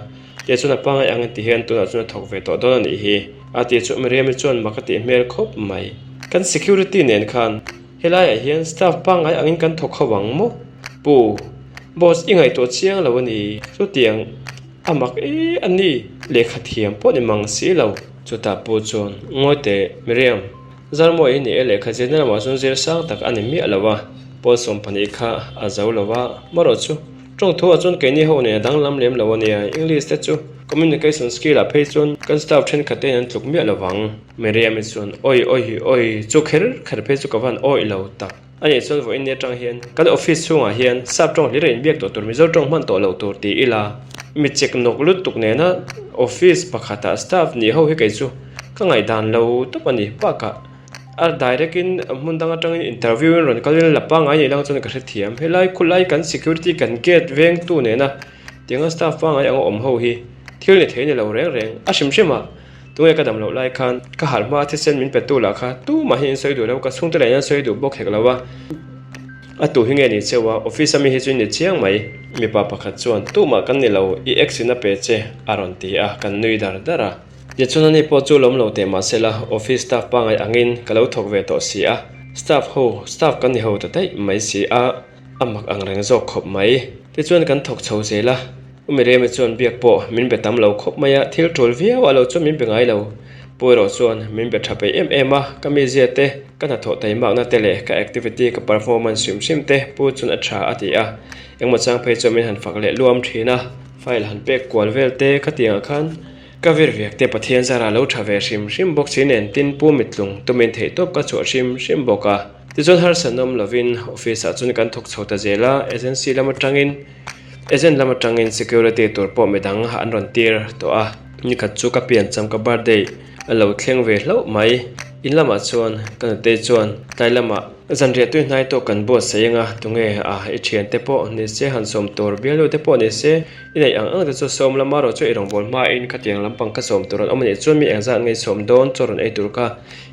Speaker 1: Tia chuan a pangngai angin ti hian tunah chuan a thawk ve tawh dawn a nih hi. A tih chu Miriam-i chuan mak a tih hmel khawp mai. Kan security nen khan helaiah hian staff pangngai angin kan thawk ho ang maw? Pu, boss i ngaihtuah chiang lo a ni. Chutiang a mak e a ni. Lehkha thiam pawh ni mang si lo. Chutah pawh chuan, Ngawi teh, Miriam, Zarmawi hi ni e lehkha zirna lamah chuan zir sang tak a ni miah lo a, pawl 12 kha a zo lo a, marawh chu tawng thu ah chuan keini ho nen a danglam lem lo a nia, English te chu communication skill ah phei chuan kan staff thenkhat te in an tluk miah lo vang. Miriam-i chuan, Awi awi awi, chu kher kher phei chu ka van awih lo tak. A nih chuan vawiin ni atang hian kan office chhungah hian sap tawng hlir a inbiak tawh tur Mizo tawng hman tawh loh tur ti ila mi chek nawk lutuk nena office pakhatah staff nih ho hi kei chu ka ngaihdan lo tawp a ni. Bakah a direct in hmun dang atangin interview in rawn kal in la pangngai nih lang chuan ka hrethiam. Helai khulai kan security kan gate vengtu nena tianga staff pangngai anga awm ho hi thil ni thei ni lo reng reng a hrim hrim a. Tunge ka dam loh lai khan ka harh hma thisen min pe tu lah kha tumah hi in sawi duh lo, ka chhungte lah in an sawi duh bawk hek lo a. A tu hi nge ni cheu a, office a mi hi chu in ni chiang mai. Mipa pakhat chuan, Tumah kan ni lo, i ex in a pe che, a rawn ti a, kan nui dar dar a. Tichuan ani pawh chu lawm lo teh mahsela office staff pangngai angin ka lo thawk ve tawh si a, staff ho, staff kan ni ho ta daih mai si a, a mak ang reng zawk khawp mai. Tichuan kan thawk chho zel a, U Miriam-i chuan biak pawh min be tam lo khawp mai a, thil tul viau a lo chuan min be ngai lo. Pu erawh chuan min be tha peih em em a, ka mizia te, ka hnathawh taimakna te leh ka activity, ka performance hrim hrim te Pu chuan a tha a ti a, engmaw chang phei chuan min han fak leh luam thin a, file han pek kual vel te khatiangah khan Ka vir viak te Pathian zara lo tha ve hrim hrim bawk si nen tin Pu Mitlung tumin theihtawp ka chhuah hrim hrim bawk a. Tichuan harsatna awm lovin office ah chuan kan thawk chho ta zel a, agency lam atangin agent lam atangin security tur pawh midang an rawn tir tawh a. Nikhat chu ka piancham ka birthday a lo thleng ve hlauh mai. In lamah chuan ka nutei chuan tlai lamah zanriah tui hnai tawk kan buatsaih anga tunge a i thiante pawh ni se han sawm tur bialnu te pawh ni se I neih ang ang te chu sawm lama rawh chu i rawngbâwl hmain khatiang lampang ka sawm tur an awm a nih chuan mi engzat ngei sawm dawn chaw rawn ei tur kha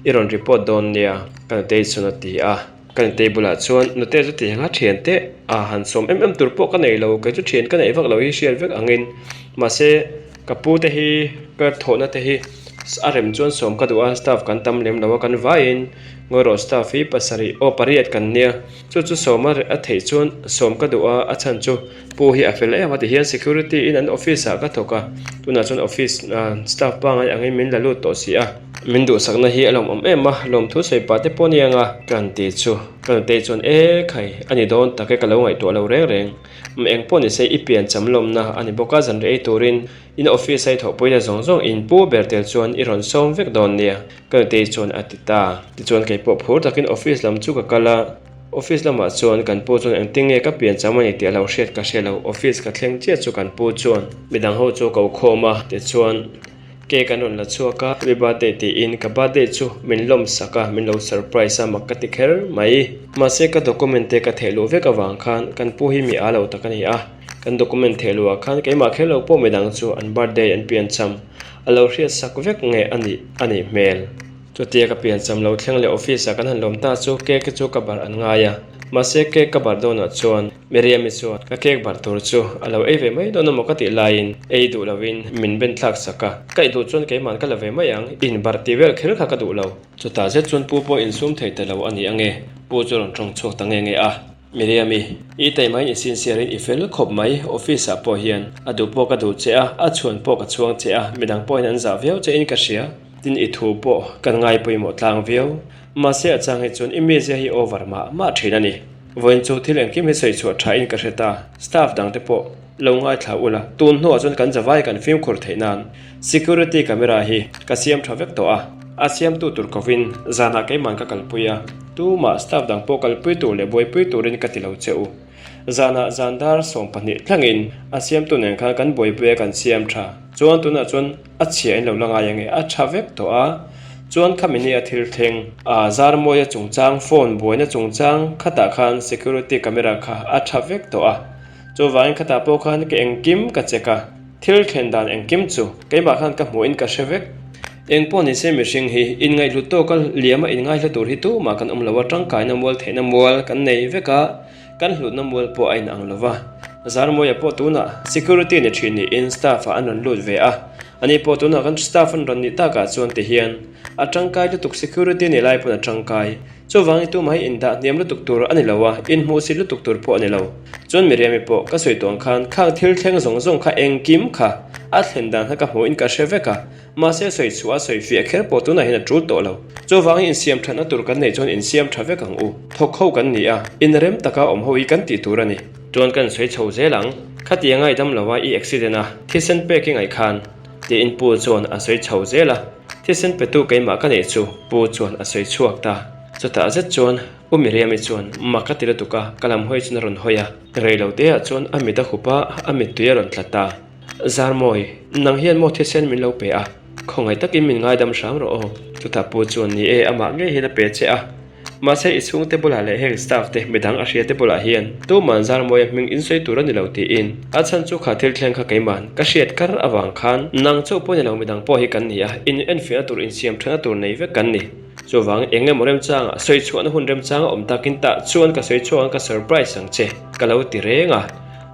Speaker 1: i rawn report dawn nia ka nutei chuan a ti a. Ka nutei bulah chuan nute chu ti anga thian te a han sawm em em tur pawh ka nei lo kei chu thian ka neih vak lo hi hriat vek angin mahse ka pu te hi ka thawhna te hi a rem chuan sawm ka duh a staff kan tam lem lo a kan vaiin ngawi rawh staff hi pasarih aw pariat kan nia chu chu sawm a theih chuan sawm ka duh a a chhan chu Pu hi a fel em a ti hian security in an office ah ka thawk a, tunah chuan office staff pangngai angin min la lut tawh si a. Min duhsakna hi a lawmawm em a, lawmthu sawi pah te pawh nia nga ka han ti chu. Ka nutei chuan e khai a ni dawn tak e ka lo ngaihtuah lo reng reng. Eng pawh ni se i pian cham lawmna a ni bawk a zan rei turin in office a i thawhpuina zawng zawng in pu ber tel chuan i rawn sawm vek dawn nia ka nutei chuan a ti ta. Tichuan keipawh phur takin office lam chu ka kal a. Office lamah chuan kan pu chuan engtin nge ka pian cham a ni tih a lo hriat ka hre lo. Office ka thleng chiah chu kan pu chuan midang ho chu ko khawm a, tichuan cake an rawn la chhuak a, happy birthday tiin ka birthday chu min lawm sak a, min lo surprise a mak ka ti kher mai. Mahse ka document te ka theh luh vek avang khan kan pu hi mi aa lo tak a ni a, kan document theh luh ah khan keimah kher lo pawh midang chu an birthday an pian cham a lo hriat sak vek nge a nih a nih hmel. Chutia ka piancham lo thleng leh office ah kan han lawm ta chu cake chu ka barh an ngai a, mahse cake ka barh dawnah chuan Miriam-i chuan ka cake barh tur chu a lo ei ve mai dawn amaw ka tih laiin ei duh lovin min ben thlak sak a, ka ei duh chuan keiman ka la ve mai ang, in barh tih vel kher kha ka duh lo. Chutah zet chuan pu pawh insum thei ta lo a ni ange, pu chu rawn tawng chhuak ta nge nge a. Miriam-i, i taimain i sinsiarin i fel khawp mai, office ah pawh hian a duh pawh ka duh che a, a chhuan pawh ka chhuang che a, midang pawhin an zah viau che in ka hria. Tin i thu pawh kan ngai pawimawh tlang viau. Mahse a chang hi chuan i mizia hi over mah mah thin a ni. Vawiin chu thil engkim hi sawi chhuah tha in ka hre ta. Staff dang te pawh lo ngaithla ula, tun hnuah chuan kan zavai kan fimkhur theih nan security camera hi ka siam tha vek tawh a. A siamtu tur kovin zanah keiman ka kalpui a, tumah staff dang pawh kalpui tur leh buaipui turin ka ti lo che u. Zanah zan dar 12 thlangin a siamtu nen khan kan buaipui a kan siam tha. Chuan tunah chuan a chhia in lo la ngai ange a tha vek tawh a. Chuan khami ni a thil thleng a Zarmawia chungchang phone buaina chungchang khatah khan security camera kha a tha vek tawh a. Chuvangin khatah pawh khan ka engkim ka check a, thil thlen dan engkim chu keimah khan ka hmuhin ka hre vek. Engpawh ni se mihring hi inngaihhlut tawka liama inngaihla tur hi tumah kan awm lo a, tangkaina mual theihna mual kan nei vek a, kan hlutna mual pawh a inang lo va. Zarmawia pawh tunah security ni thin niin staff ah an rawn lut ve a, ani pawh tunah kan staff an rawn nih takah chuan ti hian a tangkai lutuk security ni lai pawn a tangkai. Chuvangin tumah hi indah hniam lutuk tur a ni lo a, inhmuhsit lutuk tur pawh a ni lo. Chuan Miriam-i pawh ka sawi tuang khan khang thil thleng zawng zawng kha engkim kha a thlen dan kha ka hmuhin ka hre vek a, mahse sawi chhuah a sawi fiah kher pawh tunah hian a tul tawh lo. Chuvangin insiam thatna tur kan neih chuan insiam tha vek ang u. Thawk ho kan ni a, inrem taka awm ho hi kan tih tur a ni. Chuan kan sawi chho zel ang, khatiang a i dam lo a, i accident a, thisen pek i ngaih khan, tiin Pu chuan a sawi chho zel a. Thisen petu keimah ka neih chu Pu chuan a sawi chhuak ta. Chutah zet chuan U Miriam-i chuan mak a ti lutuk a, ka lam hawi chuan a rawn hawi a. Rei lo teah chuan a mit a hup a, a mittui a rawn tla ta. Zarmawi, nang hian maw thisen min lo pe a, khawngaih takin min ngaidam hram rawh aw. Chutah Pu chuan ni e, amah ngei hian a pe che a. Mahse i chhungte bulah leh heng staff te midang a hria te bulah hian tuman Zarmawia hming in sawi tur a ni lo tiin a chhan chu kha thil thleng kha keiman ka hriat kar avang khan nang chauh pawh ni lo midang pawh hi kan ni a, in enfiahna tur insiam thana tur nei vek kan ni. Chuvang eng emaw remchanga sawi chhuahna hun remchang a awm takin tah chuan ka sawi chhuak ang ka surprise ang che ka lo ti reng a,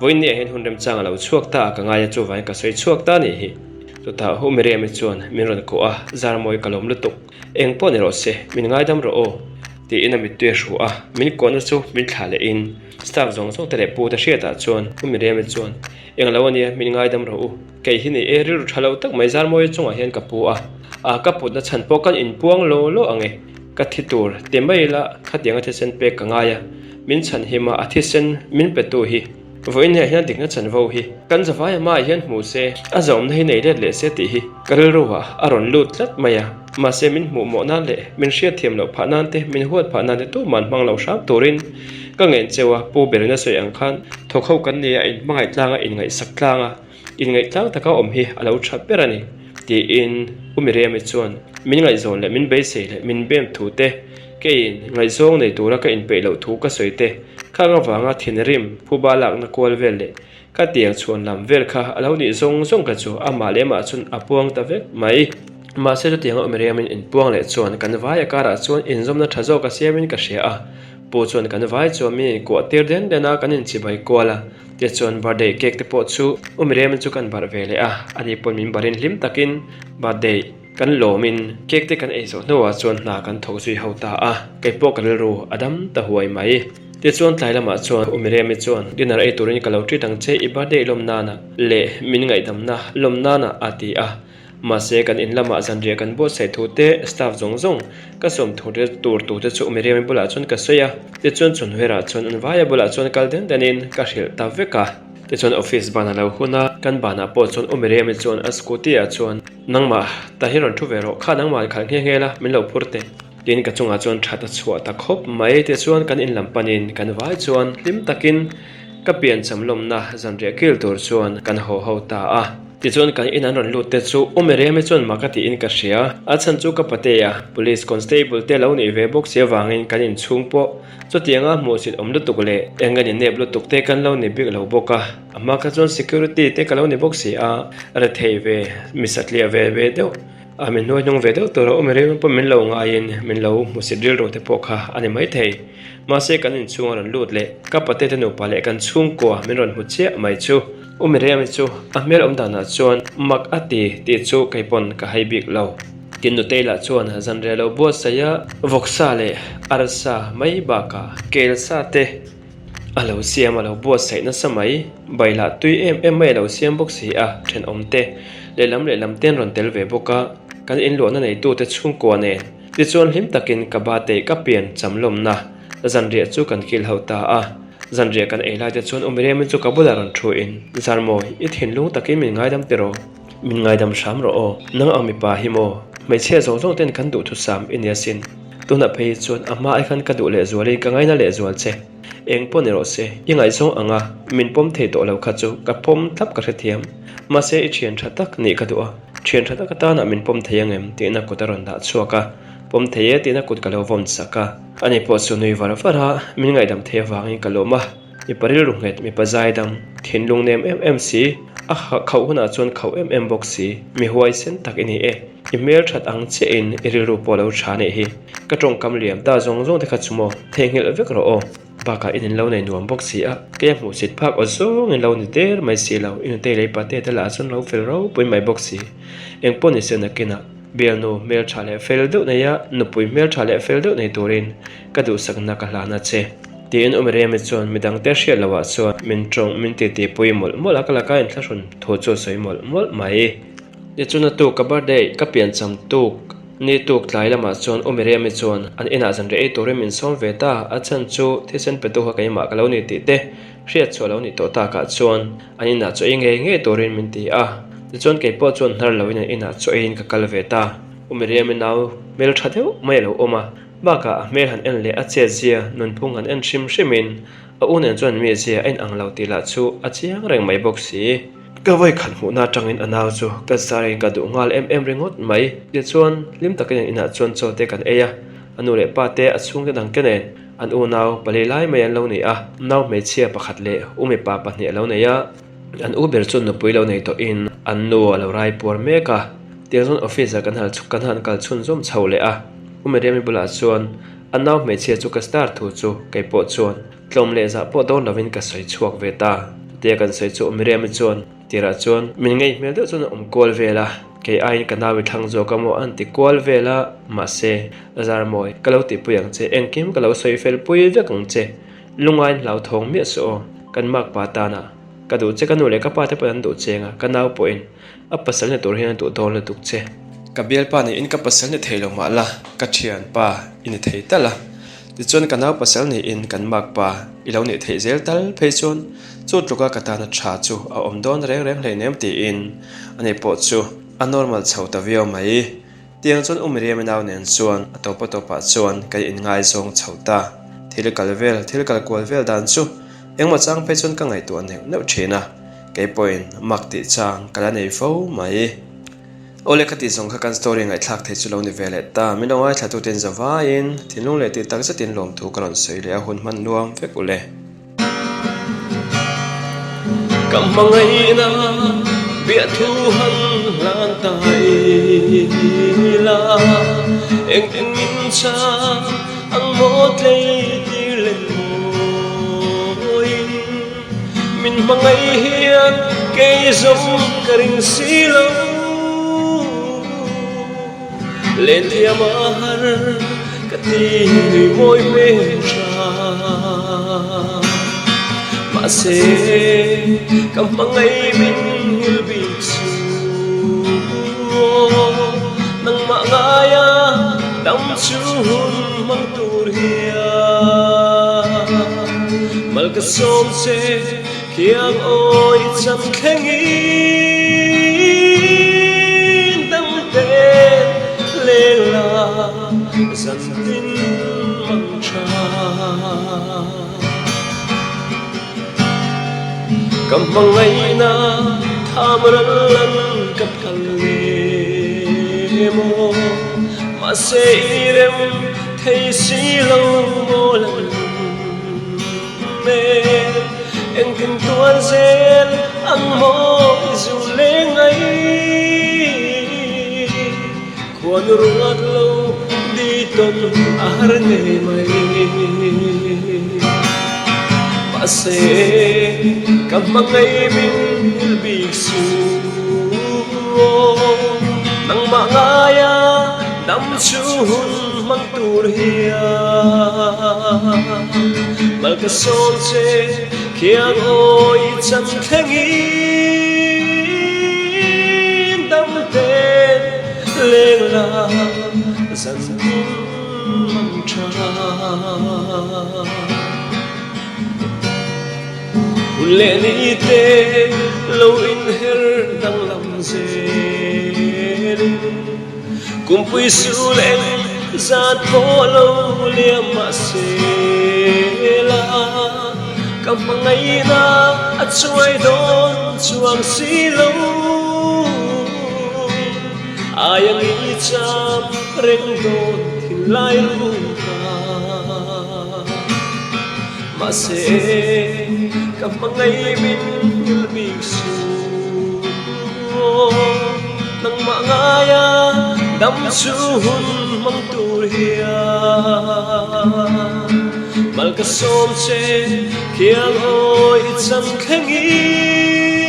Speaker 1: vawiinniah hian hun remchang a lo chhuak ta a ka ngai a chuvangin ka sawi chhuak ta nih hi. Chutah Hu Miriam-i chuan min rawn kuah a, Zarmawi ka lawm lutuk. Eng pawh ni rawh se, min ngaidam rawh aw, tiin a mittui a hru a, min kuahna chu min thlah lehin staff zawng zawng te leh pu te hriatah chuan Pu Miriam-i chuan, Eng lo ania, min ngaidam rawh u. Kei hi ni e, rilru tha lo tak mai Zarmawia chungah hian ka pu a, a ka putna chhan pawh kan inpuang law law ang e, ka thi tur ti mai ila khatianga thisen pek ka ngai a, min chhan him a, a thisen min petu hi. Vawiin heh hian dikna chanvo hi kan zavai amah hian hmu se, a zawmna hi nei let leh se tih hi ka rilru ah a rawn lut tlat mai a. Mahse min hmuh mawh nan leh min hriatthiam loh phah nan te, min huat phah nan te tuman hmang lo hram turin ka ngen cheu a, Pu Berin a sawi ang khan thawk ho kan nia inhmangaih tlanga inngaihsak tlanga inngaih tlang taka awm hi a lo tha ber a ni tiin U Miriam-i chuan min ngaihzawn leh min beisei leh min bem thu te, Keiin ngaihzawng nei tura ka inpeih loh thu ka sawi te, khang avanga thinrim, phuba lakna kual vel leh ka tiang chhuan lam vel kha a lo nih zawng zawng kha chu amah leh amah chuan a puang ta vek mai. Mahse chutianga awm riamin inpuang leh chuan kan vai a karah chuan inzawmna tha zawk a siamin ka hria a, pu chuan kan vai chuan min inkuah tir den den a, kan inchibai kual a, tichuan birthday cake te pawh chu u Miriam-i chu kan barh ve leh a, ani pawn min barhin hlim takin birthday. Kan lawmin cake te kan ei zawh hnuah chuan hna kan thawk zui ho ta a, kei pawh ka rilru a dam ta huai mai. Tichuan tlai lamah chuan U Miriam-i chuan dinner ei turin ka lo treat ang che i birthday lawm nana leh min ngaihdamna lawm nana a ti a. Mahse kan in lamah zanriah kan buatsaih thu te staff zawng zawng ka sawm thu te tur tu te chu U Miriam-i bulah chuan ka sawi a. Tichuan chhunhwerah chuan an vaia bulah chuan kal den denin ka hrilh ta vek a. Tichuan office ban a lo hun a, kan banah pawh chuan U Miriam-i chuan a scooty ah chuan Nangmah, ta hi rawn thu ve rawh, kha nangmah khalh nghe nghe la, min lo phur teh. Tin, ka chungah chuan that a chhuah ta khawp mai. Tichuan kan in lam panin kan vai chuan hlim takin ka piancham lawmna zanriah kil tur chuan kan haw ho ta a. Tichuan kan in an rawn lut te chu U Miriam-i chuan mak a tiin ka hria. A chhan chu ka patea Police Constable te lo nih ve bawk si avangin kan inchhung pawh chutianga hmuhsit awm lutuk leh eng an innep lutuk te kan lo ni bik lo bawk a. A hma kha chuan security te ka lo ni bawk si a, rethei ve, mi satliah ve ve deuh a, mi hnuai hnung ve deuh tur a awm ringawt pawh min lo ngaiin min lo hmusit rilru te pawh kha a ni maithei. Mahse kan inchhung a rawn lut leh ka pate te nupa leh kan chhungkua min rawn hmu chiah mai chu U Miriam-i chu a hmel awm danah chuan mak a ti tih chu kei pawn ka hai bik lo. Tin Nutei lah chuan zanriah lo buatsaih a, vawksa leh arsa mai bakah kelsa te, A lo siam a lo buatsaih nasa mai, bailah tui em em mai a lo siam bawk si a, thenawm te, lehlam lehlam te an rawn tel ve bawk a, kan inluahna neitute chhungkua nen tichuan hlim takin ka batei ka pian cham lawmna zanriah chu kan kil ho ta a, zanriah kan ei lai te chuan U Miriam-i chu ka bulah rawn thu in, Zarmawi, i thinlung takin min ngaidam tiraw? Min ngaidam hram rawh aw, nang ang mipa hi maw, hmeichhia zawng zawng ten kan duhthusam i nia sin. Tunah phei hi chuan a hma ai khan ka duh lehzualin ka ngaina lehzual che. Eng pawh ni rawh se, i ngaihzawng anga min pawm thei tawh lo kha chu ka pawm thlap ka hrethiam. Mahse i thian tha tak nih ka duh a, thian tha tak atana min pawm thei angem tihna kut a rawn dah chhuak a, pawm thei e tihna kut ka lo vawm sak a. Ani pawh chu nui var var a, min ngaihdam thei avangin ka lawm a. Mipa rilru nghet, mipa zaidam, thinlung nem em em si, a khauh hunah chuan khauh em em bawk si, mi huaisen tak i ni e. I hmel that ang chiahin i rilru pawh lo tha nih hi. Ka tawngkam liam ta zawng zawng te kha chu maw, theihnghilh vek rawh aw. Bakah in in lo nei nuam bawk si a, kei a hmuhsit phak aw zawng in lo ni der mai si lo, i nutei lei pate te lah chuan lo fel ropui mai bawk si. Eng pawh ni se nakinah bialnu hmeltha leh fel deuh nei a, nupui hmeltha leh fel deuh nei turin ka duhsakna ka hlan a che. Tiin U Miriam-i chuan midangte hriat loh ah chuan min tawng min titi pui mawlh mawlh a, ka laka inthlahrun thu chu a sawi mawlh mawlh mai. Tichuan a tuk ka birthday ka piancham tuk ni tuk tlai lamah chuan U Miriam-i chuan an inah zanriah ei turin min sawm ve ta, a chhan chu thisen pe tu kha keimah ka lo ni tih te hriat chhuah lo nih tawh takah chuan an inah chaw ei ngei ngei turin min ti a, tichuan keipawh chuan hnar loin an inah chaw eiin ka kal ve ta. U Miriam-i nau hmeltha deuh mai a lo awm a, bakah a hmel han en leh a chetzia nunphung han en hrim hrimin a u nen chuan mizia a inang lo tih lah chu a chiang reng mai bawk si. Ka vawi khat hmuhna atangin a nau chu ka zar in ka duh nghal em em ringawt mai. Tichuan, hlim takin an inah chuan chaw te kan ei a. A nu leh pa te a chhungte dangte nen an unau pali lai mai an lo nei a, nau hmeichhia pakhat leh u mipa pahnih a lo nei a. An u ber chu nupui lo nei tawhin an nu a lo rai puar mek a. Tiang chuan office ah kan hal kan han kal chhunzawm chho leh a. U Miriam-i bulah chuan a nau hmeichhia chu ka star thu chu kei pawh chuan tlawm leh zah pawh dawn lovin ka sawi chhuak ve ta. Chutia kan sawi chu U Miriam-i chuan tirah chuan min ngei hmel deuh chuan a awm kual vel a. Kei aiin ka nau i thlang zawk a maw an ti kual vel a, mahse, Zarmawi, ka lo tihpui ang che, engkim ka lo sawi fel pui vek ang che, lungaiin hlauthawng miah suh aw, kan makpa tana ka duh che, ka nu leh ka pa te pawhin an duh cheng a, ka nau pawhin a pasal ni tur hian a duh dawn lutuk che. Ka bialpa niin ka pasal ni thei lo mah la, ka thianpa i ni thei tal a, tichuan ka nau pasal niin kan makpa i lo nih theih zel tal phei chuan chu tluka ka tana tha chu a awm dawn reng reng hleinem tiin Ani pawh chu a normal chho ta viau mai. Tiang chuan U Miriam-i nau nen chuan a tawp a tawpah chuan kan inngaizawng chho ta. Thil kal vel, thil kal kual vel dan chu engmaw chang phei chuan ka ngaihtuah neuh neuh thin a, kei pawhin mak tih chang ka la nei fo mai. Awle ka tih zawng kha kan story ngaihthlak thei chu lo ni ve leh ta. Min lo ngaithlatuten zavaiin thinlung leh tih tak zetin lawmthu ka rawn sawi leh a hun hman nuam vek u le. Ka hmangaihna biahthu han hlan ta ila, engtin min chang ang maw tlei tir leh mawiin. Min hmangaih hian kei zawng ka ring si lo, Len thiam a har ka ti nui mawi hmel tha. Mahse ka hmangaih min nghilh bik chu nangmah ngaia dam chu hun hmang tur hian mal ka sawm che. Khiang awi cham thlengin dam te leng la zan tin mang tha. Ka hmangaihna tham ral lan ka phal emaw mahse i rem thei si lo maw lan. Engtin tuar zel ang maw i zu leng ai Khuan ruat lo di tawn a har ngei mai Mahse ka hmangaih min nghilh bik suh Nangmah ngaia dam chu hun hmang tur hian. Mal ka sawm che khiang awi chan thlengin dam ten leng la zan tin mang tha. Hun leh ni te lo inher danglam zelin. Kumpui sul eng zat pawh lo liam mahse la ka hmangaihna a chuai dawn chuang si lo. Ai ang i cham reng dawn thinlai ruka mahse ka hmangaih min nghilh bik suh. Nangmah ngaia dam chu hun hmang tur hian mal ka sawm che khiang awi chan thlengin.